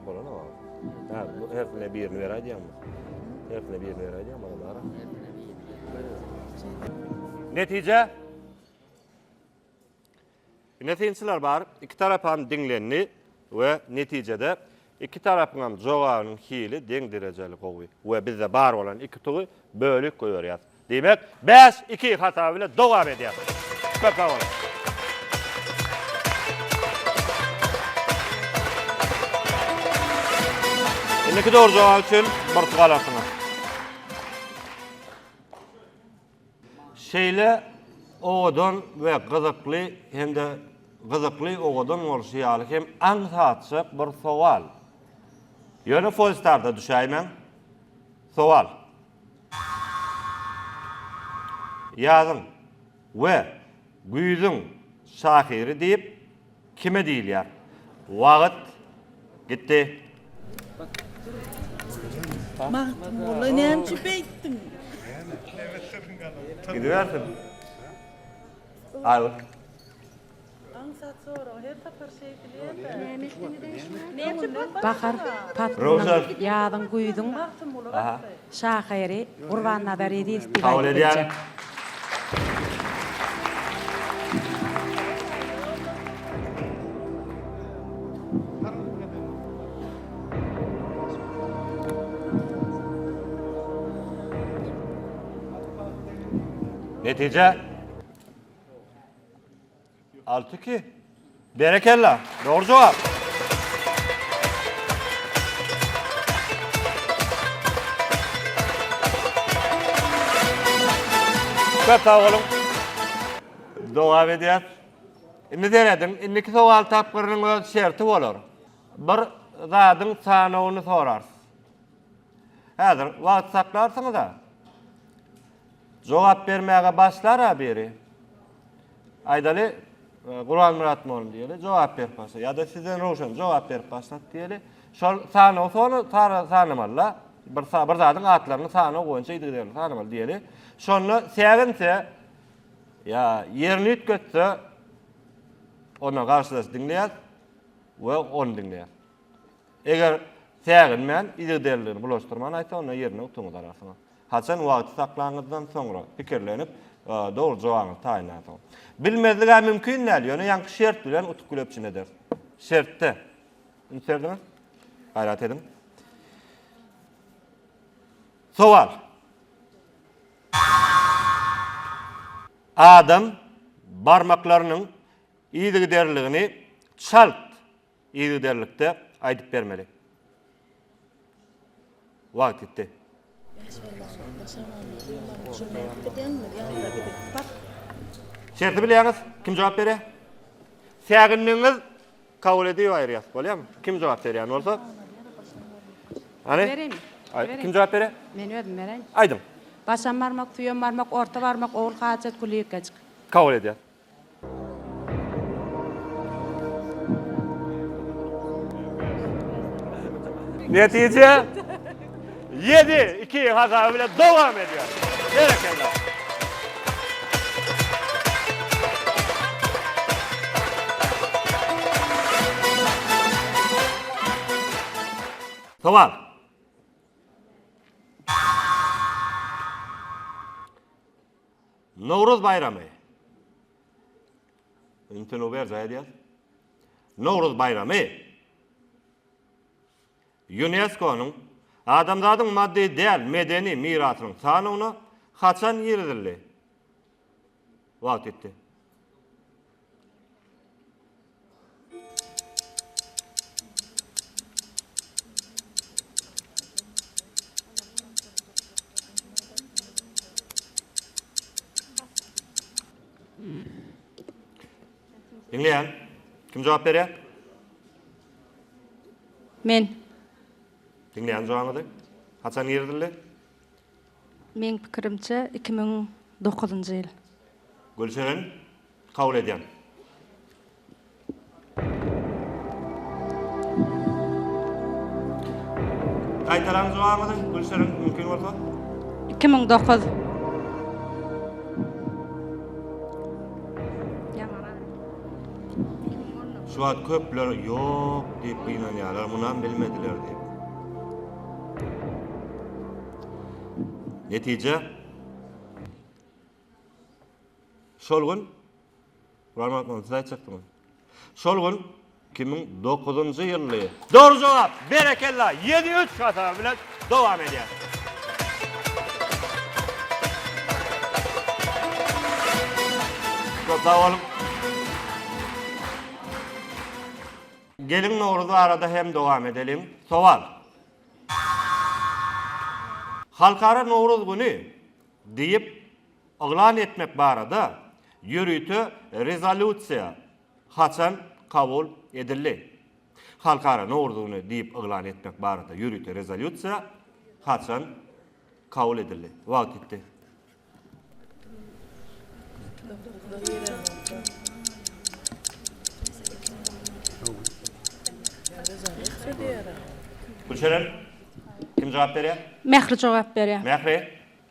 Bolanok. Ha, bu hersine birini beräý diýýäňmi? Hersine birini beräý diýýäňmi olara? Netije? Ine synçylar bar, iki tarapam diňlendi we netijede iki tarapyňam jogabynyň hili deň derejeli gowy we bizde bar bolan iki tugy bölüp goýberýäs. Diýmek, bäş, iki hasaby bilen dowam edýäs. Köp sag boluň. Indiki dogry jogap üçin bir utuk alarsyňyz. Şeýle owadan we gyzykly hem-de gyzykly owadan bolşy ýaly hem aňsatjak bir sowal. Ýöne folstarda düşäýmäň. Sowal. Ýazyň we güýzüň şahyry diýip kime diýilýär? Wagt gitdi. Magtymguly näme üçin beýtdiň? Gidibersin. Aýgül. Aňsat sorag her sapar şeýdilýär-dä. Bahar paslynyň, ýazyň, güýzüň şahyry Gurbannazar Ezizow diýip aýdyp biljek. Netije? 6-2. Berekella. Dogry jogap. Köp sag boluň. Dowam edýäs. Indi serediň, indiki sowal tapgyrynyň öz şerti bolar. Bir zadyň sanawyny sorarys. Häzir wagt saklarsyňyz-a. Jogap bermäge başlar-a biri. Aýdaly, Gurbanmyrat mugallym diýeli, jogap berip başla. Ýa-da sizden Röwşen jogap berip başlat diýeli. Şol sanawy sona sanamaly-da. Bir, bir zadyň atlaryny sanaw boýunça yzygiderli sanamaly diýeli. Şonda säginse ýa ýerini üýtgetse, onda garşydaş diňleýär we ony diňleýär. Eger säginmän, yzygiderliligini bulaşdyrman aýtsa, onda ýerine utugyňyzy alarsyňyz. Haçan wagty saklanyňyzdan soňra, pikirlenip, dogry jogabyňyzy taýynlansoň. Bilmezlig-ä mümkin däl, ýöne ýaňky şert bilen utuk bile üpjün ederis. Şertde. Üns berdiňiz? Gaýrat ediň. Sowal. Adam barmaklarynyň yzygiderligini çalt yzygiderlikde aýdyp bermeli. Wagt gitdi. Şerti bilýäňiz, kim jogap berýär? Sägindigiňiz kabul edip aýyrýas, bolýarmy? Kim jogap berýän bolsa? Hany? Bereýin. Aý, kim jogap berýär? Men özüm bereýin. Aýdyň. Başam barmak, süýem barmak, orta barmak, ogul hajat, gülýekejik. Kabul edýäs. Netije 7 2 hasaby bilen dowam edýär. Berekella. Sowal. Nowruz baýramy. Ünsüni berjaý edýär. Nowruz baýramy UNESKO-nyň adamzadyň maddy däl medeni mirasynyň sanawyna haçan girizildi? Wagt ýetdi. Diňleýän. Kim jogap berýär? Men. Diňleýän jogabyňyzy. Haçan girizildi? Meň pikirimçe 2009-njy ýyl. Gülşirin. Kabul edýän. Gaýtalaň jogabyňyzy, Gülşirin, mümkin bolsa. 2009. Şu wagt köpler ýok diýip gynanýarlar, munam bilmediler diýip. Netije? Şol gün, Gurban ony siz aýtjakdyňyz. Şol gün 2009-njy ýyldy. Dogry jogap! Berekella! Ýedi üç hasaby bilen dowam edýär. Köp sag boluň. Geliň Nowruz barada hem dowam edeliň. Sowal. Halkara Nowruz güni diýip yglan etmek barada ýörite rezolýusiýa haçan kabul edildi? Halkara Nowruz güni diýip yglan etmek barada ýörite rezolýusiýa haçan kabul edildi? Wagt ýetdi. Gülşeren, kim jogap berýär? Mähri jogap berýär. Mähri.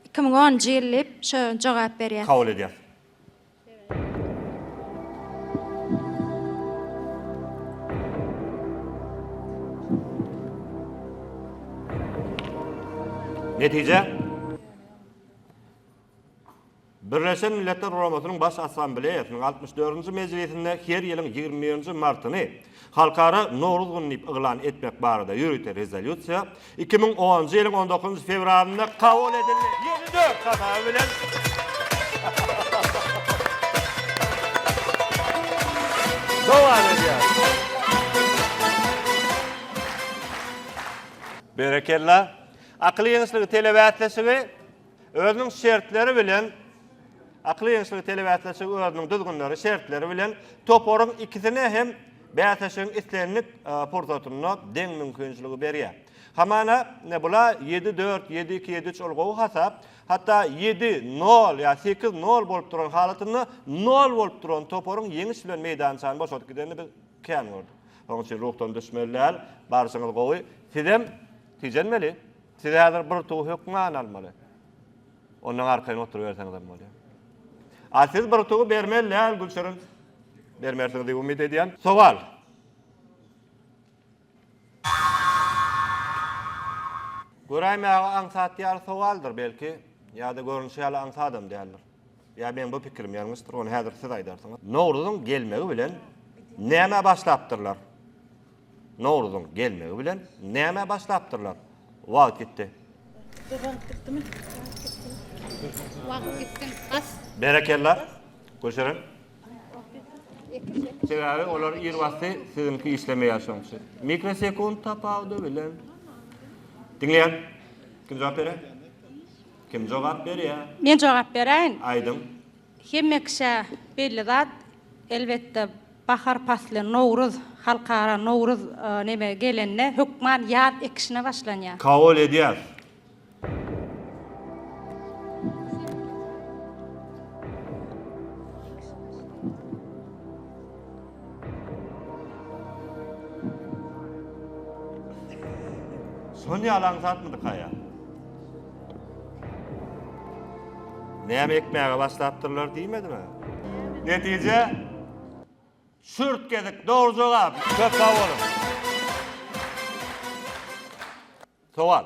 2010-njy ýyl diýip, şo jogap berýär. Kabul edýäs. Netije? Birleşen Milletler Guramasynyň Baş Assambleýasynyň 64-nji mejlisinde her ýylyň 21-nji martyny Halkara Nowruz güni diýip yglan etmek barada ýörite rezolýusiýa 2010-njy ýylyň on dokuzynjy fewralynda kabul edildi. Ýedi dört hasaby bilen dowam edýär. Berekella! Akyl giňişligi telebäsleşigi özüniň şertleri bilen Akyl giňişligi telebäsleşigi özüniň düzgünleri, şertleri bilen toparyň ikisine hem bäsleşigiň islendik pursatynda deň mümkinçiligi berýär. Hamana, ine bula ýedi dört, ýedi iki, ýedi üç ol gowy hasap. Hatda ýedi nol ýa sekiz nol bolup duran halatynda nol bolup duran toparyň ýeňiş bilen meýdançany boşadyp gidenini biz kän gördük. Şonuň üçin ruhdan düşmeli däl. Barşyňyz gowy. Sizem tijenmeli. Siz häzir bir utugy hökman almaly. Ondan arkaýyn oturyberseňizem bolýar. A siz bir utugy bermeli däl, Gülşirin. Bermersiňiz diýip umyt edýän. Sowal. Göräýmäge aňsat ýaly sowaldyr belki, ýa-da görnüşi ýaly aňsadam däldir. Ýa meň bu pikirim ýalňyşdyr, ony häzir siz aýdarsyňyz. Nowruzyň gelmegi bilen nämä başlapdyrlar? Nowruzyň gelmegi bilen nämä başlapdyrlar? Wagt gitdi. Wagt gitdimi? Wagt gitsin. Bas. Berekella. Gülşirin. Sebäbi olar ir basdy, siziňki işlemeýär şoň üçin. Mikrosekunt tapawudy bilen. Diňleýän. Kim jogap berýär? Kim jogap berýär? Men jogap beräýin. Aýdyň. Hemme kişä belli zat, elbetde, bahar pasly, Nowruz, halkara Nowruz neme gelende hökman ýaz ekişine başlanýar. Kabul edýäs. Şon ýaly aňsatmydyka ýa? Näme ekmäge başlapdyrlar diýmedimi? Netije? Şürt gezik dogry jogap. Köp sag boluň. Sowal.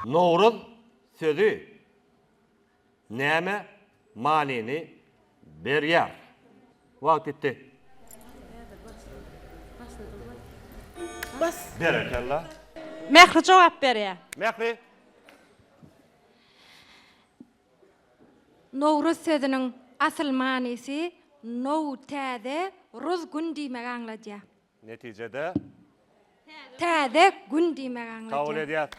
Nowruz sözi näme manyny berýär? Wagt ýetdi. Bas. Berekella. Mähri jogap berýär. Mähri. Nowruz sözüniň asyl manysy now täze, ruz gün diýmegi aňladýar. Netijede. Täze gün diýmegi aňladýar. Kabul edýäs.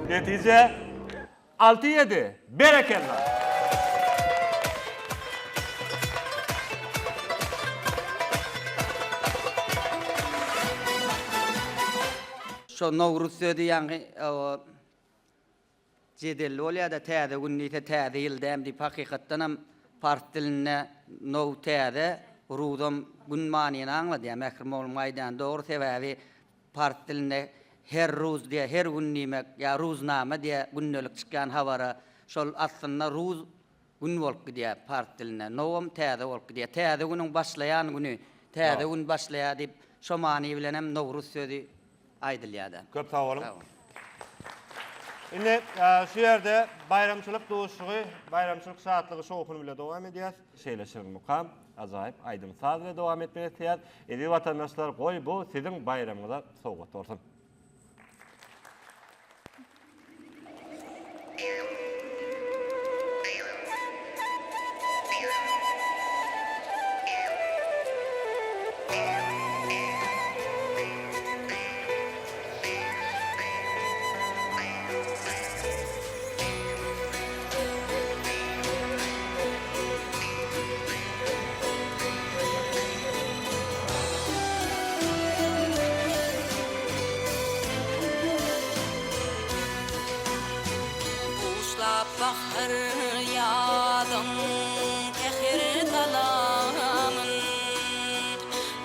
Netije 6-7. Berekella! Şo Nowruz sözi ýaňky Jedelli bolýada täze gün diýse täze ýyl däm diýip hakykatdanam pars dilinde now täze ruzam gün manyny aňladýar Mährim oglumyň aýdýany dogry sebäbi pars dilinde her ruz diýä her gün diýmek ýa ruznama diýä gündelik çykýan habara şol aslynda ruz gün bolup gidýär pars dilinde nowam täze bolup gidýär täze günüň başlaýan güni täze gün başlaýar diýip şo many bilenem nowruz sözi aýdylýar-da. Köp sag boluň. Indi şu ýerde baýramçylyk duşuşygy, baýramçylyk şatlygy şowhuny bile dowam edýäs. Şeýle şirin mukam, ajaýyp aýdym-saz bile dowam etmek isleýäs. Eziz watandaşlar, goý bu siziň baýramyňyza sowgat bolsun. Buşlap bahar ýazyň säher salamyn,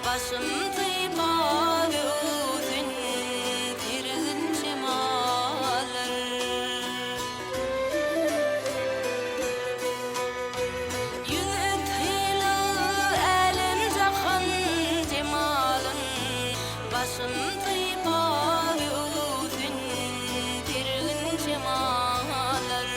Başym sypap öwsen sergin şemallar. Ýüze sylag älem-jahan jemalyn, Başym sypap öwsün sergin şemallar.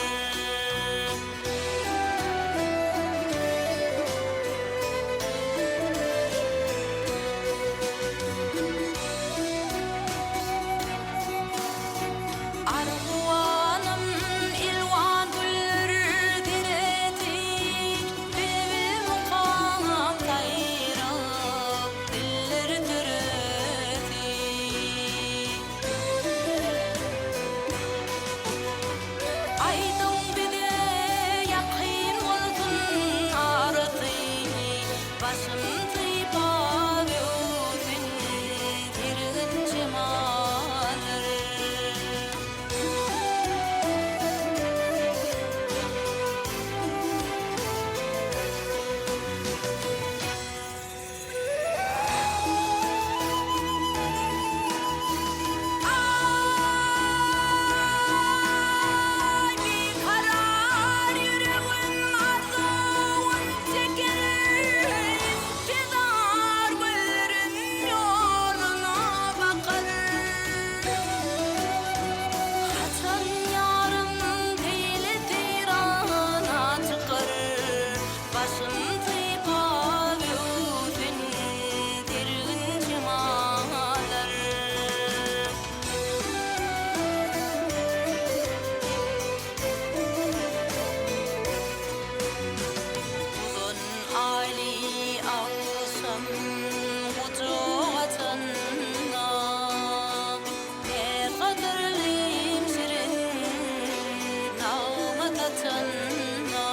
uçanda.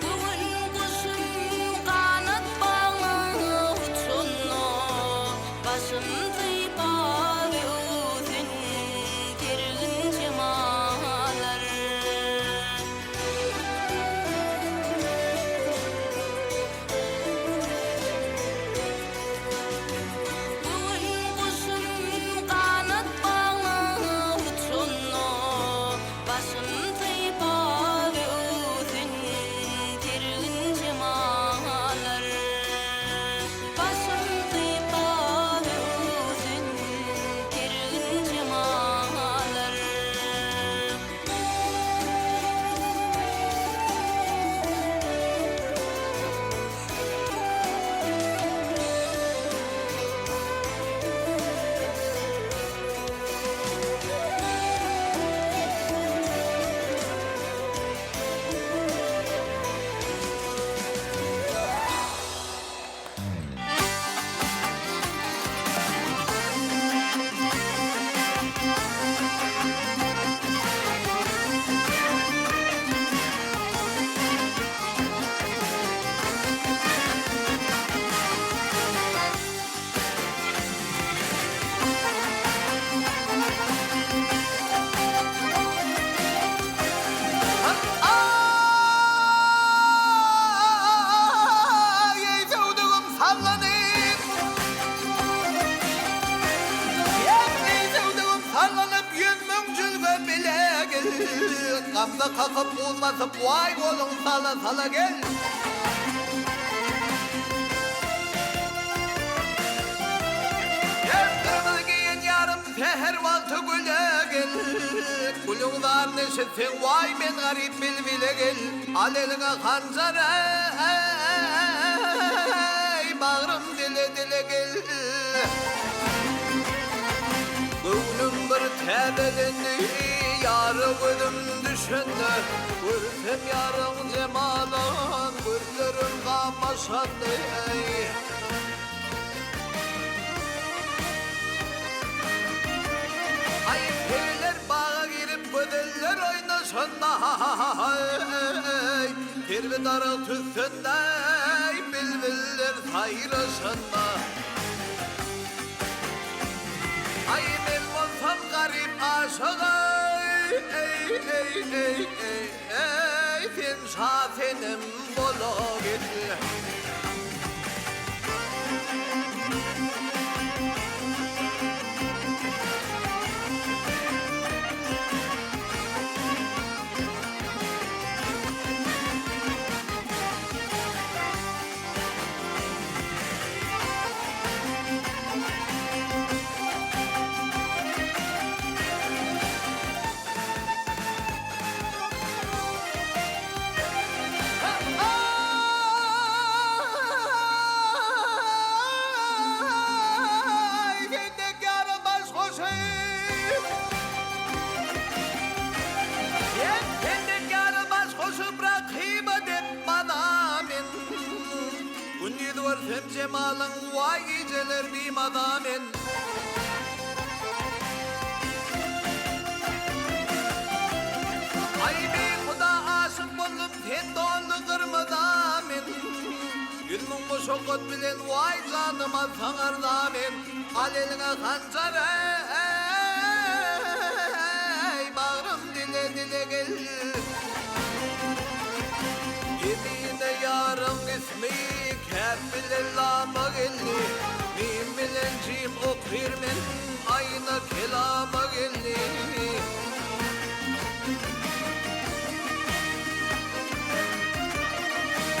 Göwün guşum ganat baglap uçanda, Başym sypap öwsün sergin şemallar. Göwün guşum ganat baglap uçanda, Başym sypap öwsün sergin şemallar. Başym sypap öwsün sergin şemallar. Ay ey söwdügim sallanyp Ey söwdügim sallanyp 100.000 jülge bile gel Gamza kakyp buz basyp waý goluň sala sala gel Gel gyrmyzy geýen ýarym säher wagty güle gel Gülüň zaryny eşitseň waý men garyp bilbile gel Al eliňe hanjar eý bagrym dile dile gel Göwnüm bir täzelendi ýara gözüm düşende Görsem ýaryň jemalyn gözlerim gamaşandy eý. Aý periler baga girip gözeller oýnaşanda ha-ha-ha-haý Serwi daragt üstünde bilbiller saýraşanda Aý men bolsam garyp aşyk eý-eý-eý-eý-eý Sen şa senem bola gel. Aý, sendek ýara baş goşup. Sendek ýara baş goşup rakyba dep maza men. Gündiz görsem jemalyň, waý gijeler bimaza men. Aý beýhuda aşyk boldum sen donly gyrmyza men. 100.000 muşakgat bilen waý janym alsaň arza men. Al eliňe hanjar eý bagrym dile dile gel. Emine ýaryň ismi käf bilen lama geldi. Mim bilen jim okyr men aýna kelama geldi.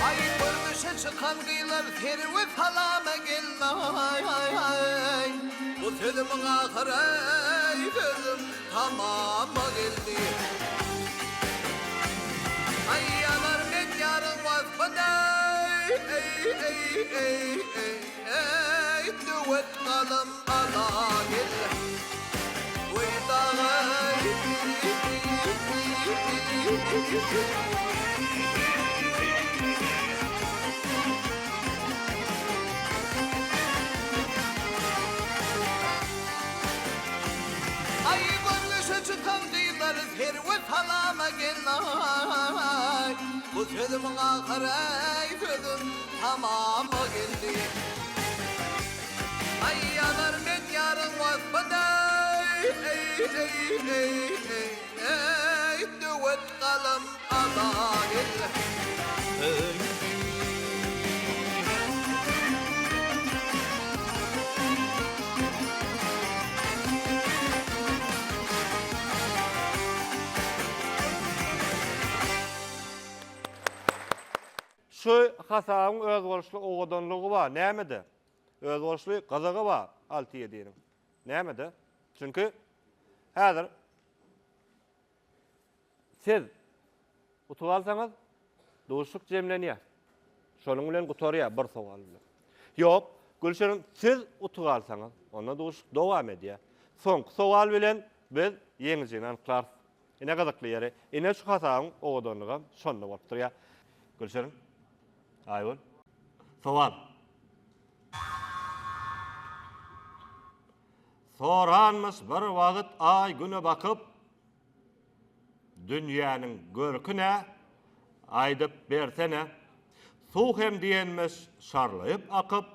Aý görnüşe çykan gyzlar serwi salama geldi aý aý aý. Bu sözümiň ahyry sözüm tamama geldi. Aý ýanar men ýaryň waspyna eý eý eý eý eý döwet galam ala gel. Weý dagaý. Aý. salama gel-aý Bu sözümiň ahyry-eý sözüm tamama geldi Aý ýazar men ýaryň waspyny-eý eý-eý-eý eý Döwet galam ala gel Şu hasabyň özboluşly owadanlygy bar. Nämede? Özboluşly gyzygy bar alty-ýediniň. Nämede? Çünki häzir Siz utuk alsaňyz, duşuşyk jemlenýär. Şonuň bilen gutarýar bir sowal bilen. Ýok, Gülşirin, siz utuk alsaňyz, onda duşuşyk dowam edýär. Soňky sowal bilen biz ýeňijini anyklarys. Ine gyzykly ýeri, ine şu hasabyň owadanlygam şonda bolup durýar. Gülşirin, Aýgül, sowal. Soranmyş bir wagt Aý Güne bakyp, Dünýäniň görki nä, aýdyp bersene. Suw hem diýenmiş şarlaýyp akyp,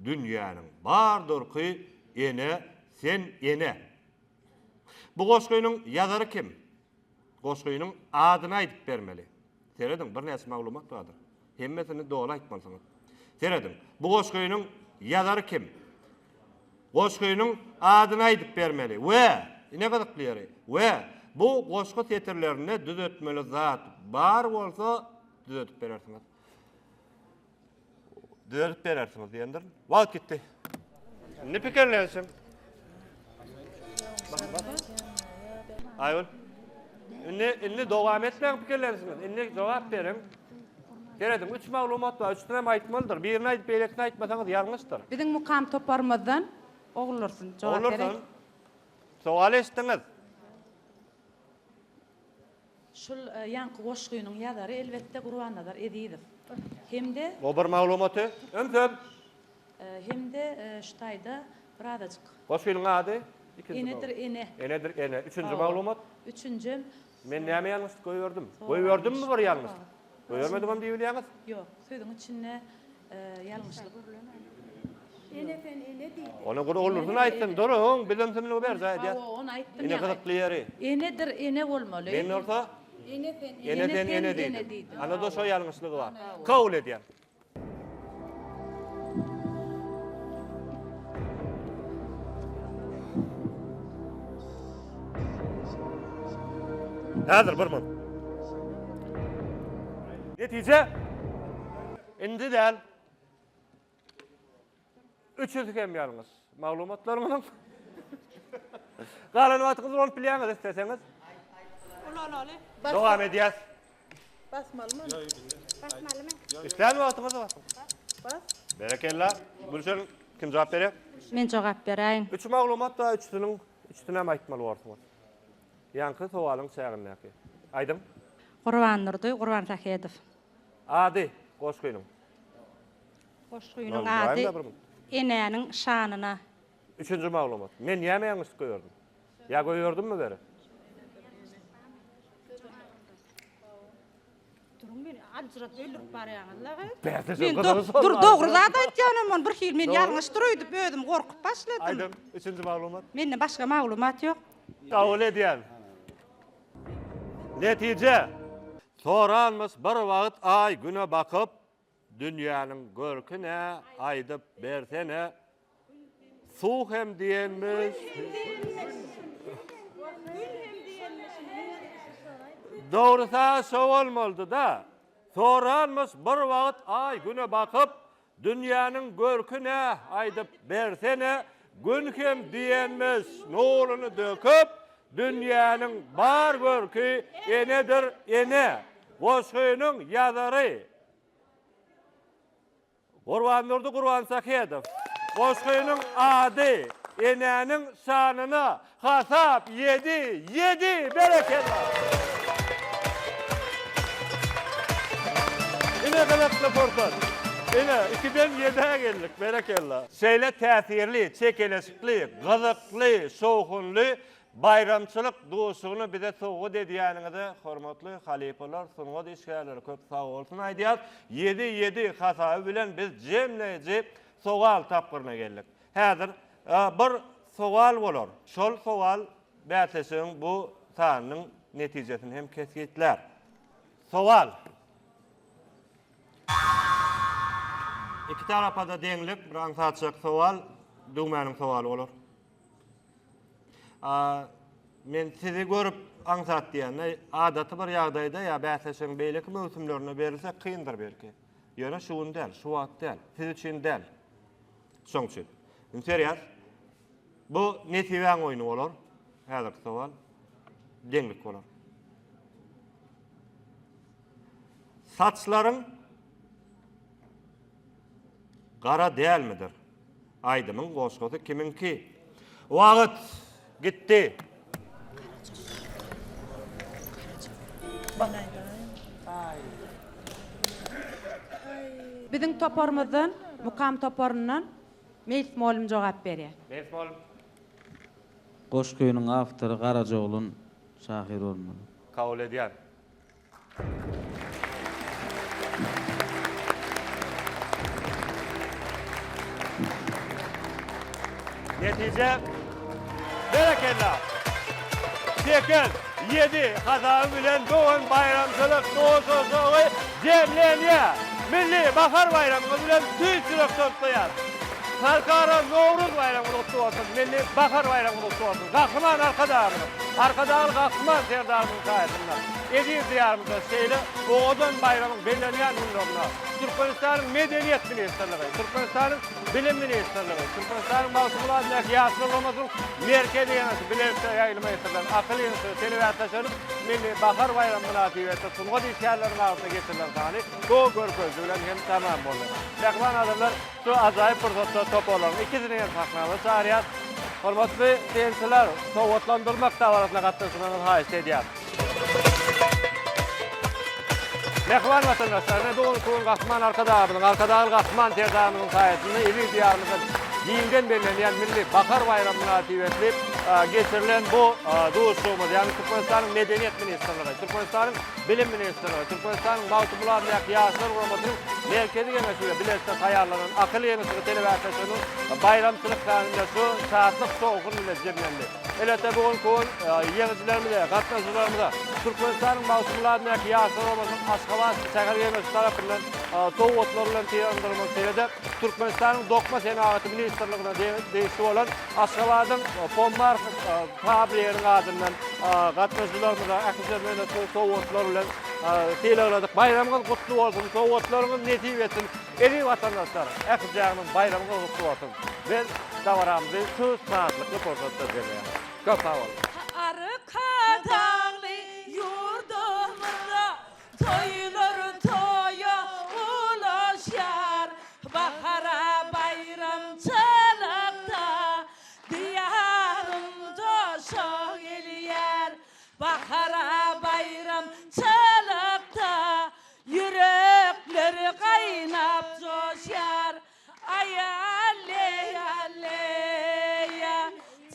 Dünýäniň bar durky ene, sen ene. Bu goşgynyň ýazary kim? Goşgynyň adyny aýdyp bermeli. Serediň, birnäçe maglumat bardyr. Hemmesini doly aýtmalysyňyz. Serediň, bu goşgynyň ýazary kim? Goşgynyň adyny aýdyp bermeli we, ine gyzykly ýeri, we bu goşgy setirlerinde düzetmeli zat bar bolsa düzedip berersiňiz. Düzedip berersiňiz diýendir. Wagt gitdi. Indi pikirlensin. Aýgül. Indi indi dowam etmäň pikirlensiňiz. Indi jogap beriň. Serediň, üç maglumat bar, üçüsinem aýtmalydyr. Birini aýdyp, beýlekisini aýtmasaňyz ýalňyşdyr. Biziň Mukam toparymyzdan Oguldursun jogap berer. Oguldursun, sowal eşitdiňiz. Şul ýaňky goşgynyň ýazary elbetde Gurbannazar Ezizow. Hem-de. O bir maglumaty. Ümsüm. Hem-de şu taýda birazajyk. Goşgynyň ady? Ikinji Enedir ene. Enedir ene. Üçünji maglumat? Üçünjem. Men näme ýalňyşlyk goýberdim? Goýberdimmi bir ýalňyşlyk? Goýbermedigem diýibilýäňiz? Ýok, sözüň içinde ýalňyşlyk. Ene sen ene diýdi. Ony bir Ogulnursun aýtsyn. Duruň, biz ümsümligi berjaý edýäs. Hawa, ony aýtdym Ine ýaňy. gyzykly ýeri. Enedir ene bolmaly. Men bolsa Ene sen Ene sen ene diýdim. Ana-da şo ýalňyşlygy bar. Kabul edýän. Häzir bir minut. Netije? Indi däl. Üçüsi hem ýalňyş. Maglumatlaryňyzyň. Galan wagtyňyzy ulanyp bilýäňiz isleseňiz. Ulanaly. Dowam edýäs. Basmalymy? Basmalymy? Islän wagtyňyzda basyň. Bas. Berekella. Gülşen kim jogap berýär? Men jogap beräýin. Üç maglumat bar, üçüsiniň üçüsini hem aýtmaly borsuňyz. Ýaňky sowalyň çägindäki. Aýdyň. Gurbandurdy Gurbansähedow. Ady goşgynyň. Goşgynyň ady Enäniň şanyna. Üçünji maglumat. Men näme ýalňyşlyk goýberdim? Ýa goýberdimmi beri? Duruň meni aljyradyp öldürip barýaňyzla gyz. Bäsleşigiň Men gyzygy şol dur bar. dogry zat aýtýanam ony bir hili men ýalňyşdyr öýdüp özüm gorkup başladym. Aýdyň, üçünji maglumat. Mende başga maglumat ýok. Kabul edýän. Netije. Soranmyş bir wagt Aý Güne bakyp, Dünýäniň görki nä, aýdyp bersene. Suw hem diýenmiş. Dogrusy-a şo bolmalydy-da. Soranmyş bir wagt Aý Güne bakyp, Dünýäniň görki nä, aýdyp bersene, Gün hem diýenmiş nuruny döküp, Dünýäniň bar görki enedir, ene. Goşgynyň ýazary Gurbandurdy Gurbansähedow. Goşgynyň ady Enäniň şanyna Hasap ýedi, ýedi! Berekella! Ine gyzykly pursat. Ine, ikiden ýedä geldik. Berekella! Şeýle täsirli, çekeleşikli, gyzykly, şowhunly. baýramçylyk duşugyny bize sowgat edýäniňize hormatly halypalar, sungat işgärleri köp sag bolsun aýdýas. Ýedi, ýedi hasaby bilen biz jemleýji sowal tapgyryna geldik. Häzir bir sowal bolar. Şol sowal bäsleşigiň bu sanynyň netijesini hem kesgitlär. Sowal. Iki tarapa-da deňlik, bir aňsatjak sowal, düwmäniň sowaly bolar. Men sizi görüp aňsat diýende, adaty bir ýagdaýda ýa bäsleşigiň beýleki möwsümlerinde berilse kyndyr belki. Ýöne şu gün däl, şu wagt däl, siz üçin däl. Şoň üçin. Üns berýäs. Bu nesibäň oýny bolar. Häzirki sowal deňlik bolar. Saçlaryň gara dälmidir? Aýdymyň goşgusy kimiňki? Wagt gitdi. Biziň toparymyzdan, Mukam toparyndan Meýlis mugallym jogap berýär. Meýlis mugallym. Goşgynyň awtory Garajaoglan şahyr bolmaly. Kabul edýän. Netije Berekella! 8, 7 hasaby bilen bu gün baýramçylyk duşuşygy jemlenýär. Milli bahar baýramyňyz bilen tüýs ýürekden gutlaýarys. Halkara Nowruz baýramyňyz gutly bolsun, Milli bahar baýramyňyz gutly bolsun! Gahryman Arkadagymyzyň, Arkadagly Gahryman Serdarymyzyň saýasynda eziz Diýarymyzda şeýle owadan baýramyň bellenýän günlerinde Türkmenistanyň Medeniýet ministrligi, Türkmenistanyň Bilim ministrligi, Türkmenistanyň Magtymguly adyndaky Ýaşlar guramasynyň Merkezi Geňeşi bilelikde ýaýlyma ýetirilen Akyl ýygnşygy telebäsleşiginiň Milli bahar baýramy mynasybetli sungat işgärleriniň arasynda geçirilen sany bu görkeziji bilen hem tamam boldy. Mähriban adamlar, Şu ajaýyp pursatda toparlaryň ikisini hem sahnamyza çagyrýas. Hormatly synçylar, sowgatlandyrmak dabarasyna gatnaşmagyňyzy haýyşt edýäris. Mähriban watandaşlar, ine bu günki gün Gahryman Arkadagymyzyň, Arkadagly Gahryman Serdarymyzyň saýasynda eziz Diýarymyzda giňden bellenýän Milli bahar baýramy mynasybetli geçirilen bu duşuşygymyz, ýagny Türkmenistanyň Medeniýet ministrligi, Türkmenistanyň Bilim ministrligi, Türkmenistanyň Magtymguly adyndaky Ýaşlar guramasynyň Merkezi Geňeşi bilen bilelikde taýýarlanan Akyl ýeňişligi telebäsleşiginiň baýramçylyk sanynda şu şatlyk-şowhun bilen jemlendi. Elbetde, bu günki gün ýeňijilerimize, gatnaşyjylarymyza Türkmenistanyň Magtymguly adyndaky Ýaşlar guramasynyň Aşgabat şäher Geňeşi tarapyndan sowgatlar bilen sylaglandyrylmagy, şeýle-de Türkmenistanyň Dokma senagaty ministrligine degişli bolan Aşgabadyň Pommar fabriginiň adyndan gatnaşyjylarymyza ählijerini şu sowgatlar bilen sylagladyk. Baýramyňyz gutly bolsun, sowgatlaryňyz nesip etsin. Eziz watandaşlar, ählijäňiziň baýramyňyz gutly bolsun. Biz dabaramyzy şu şatlykly pursatda jemleýäris. Köp sag boluň! Arkadagly ýurdumyzda toýlar toýa ulaşýar, Bahara baýramçylykda Diýarym joşa gelýär Bahara baýramçylykda Ýürekler gaýnap joşýar Aý alleý alleýa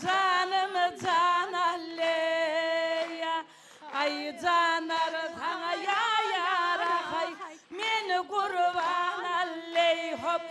Janym jan alleýa Aý janar saňa ýaýar ahaý Men gurban alleý hop.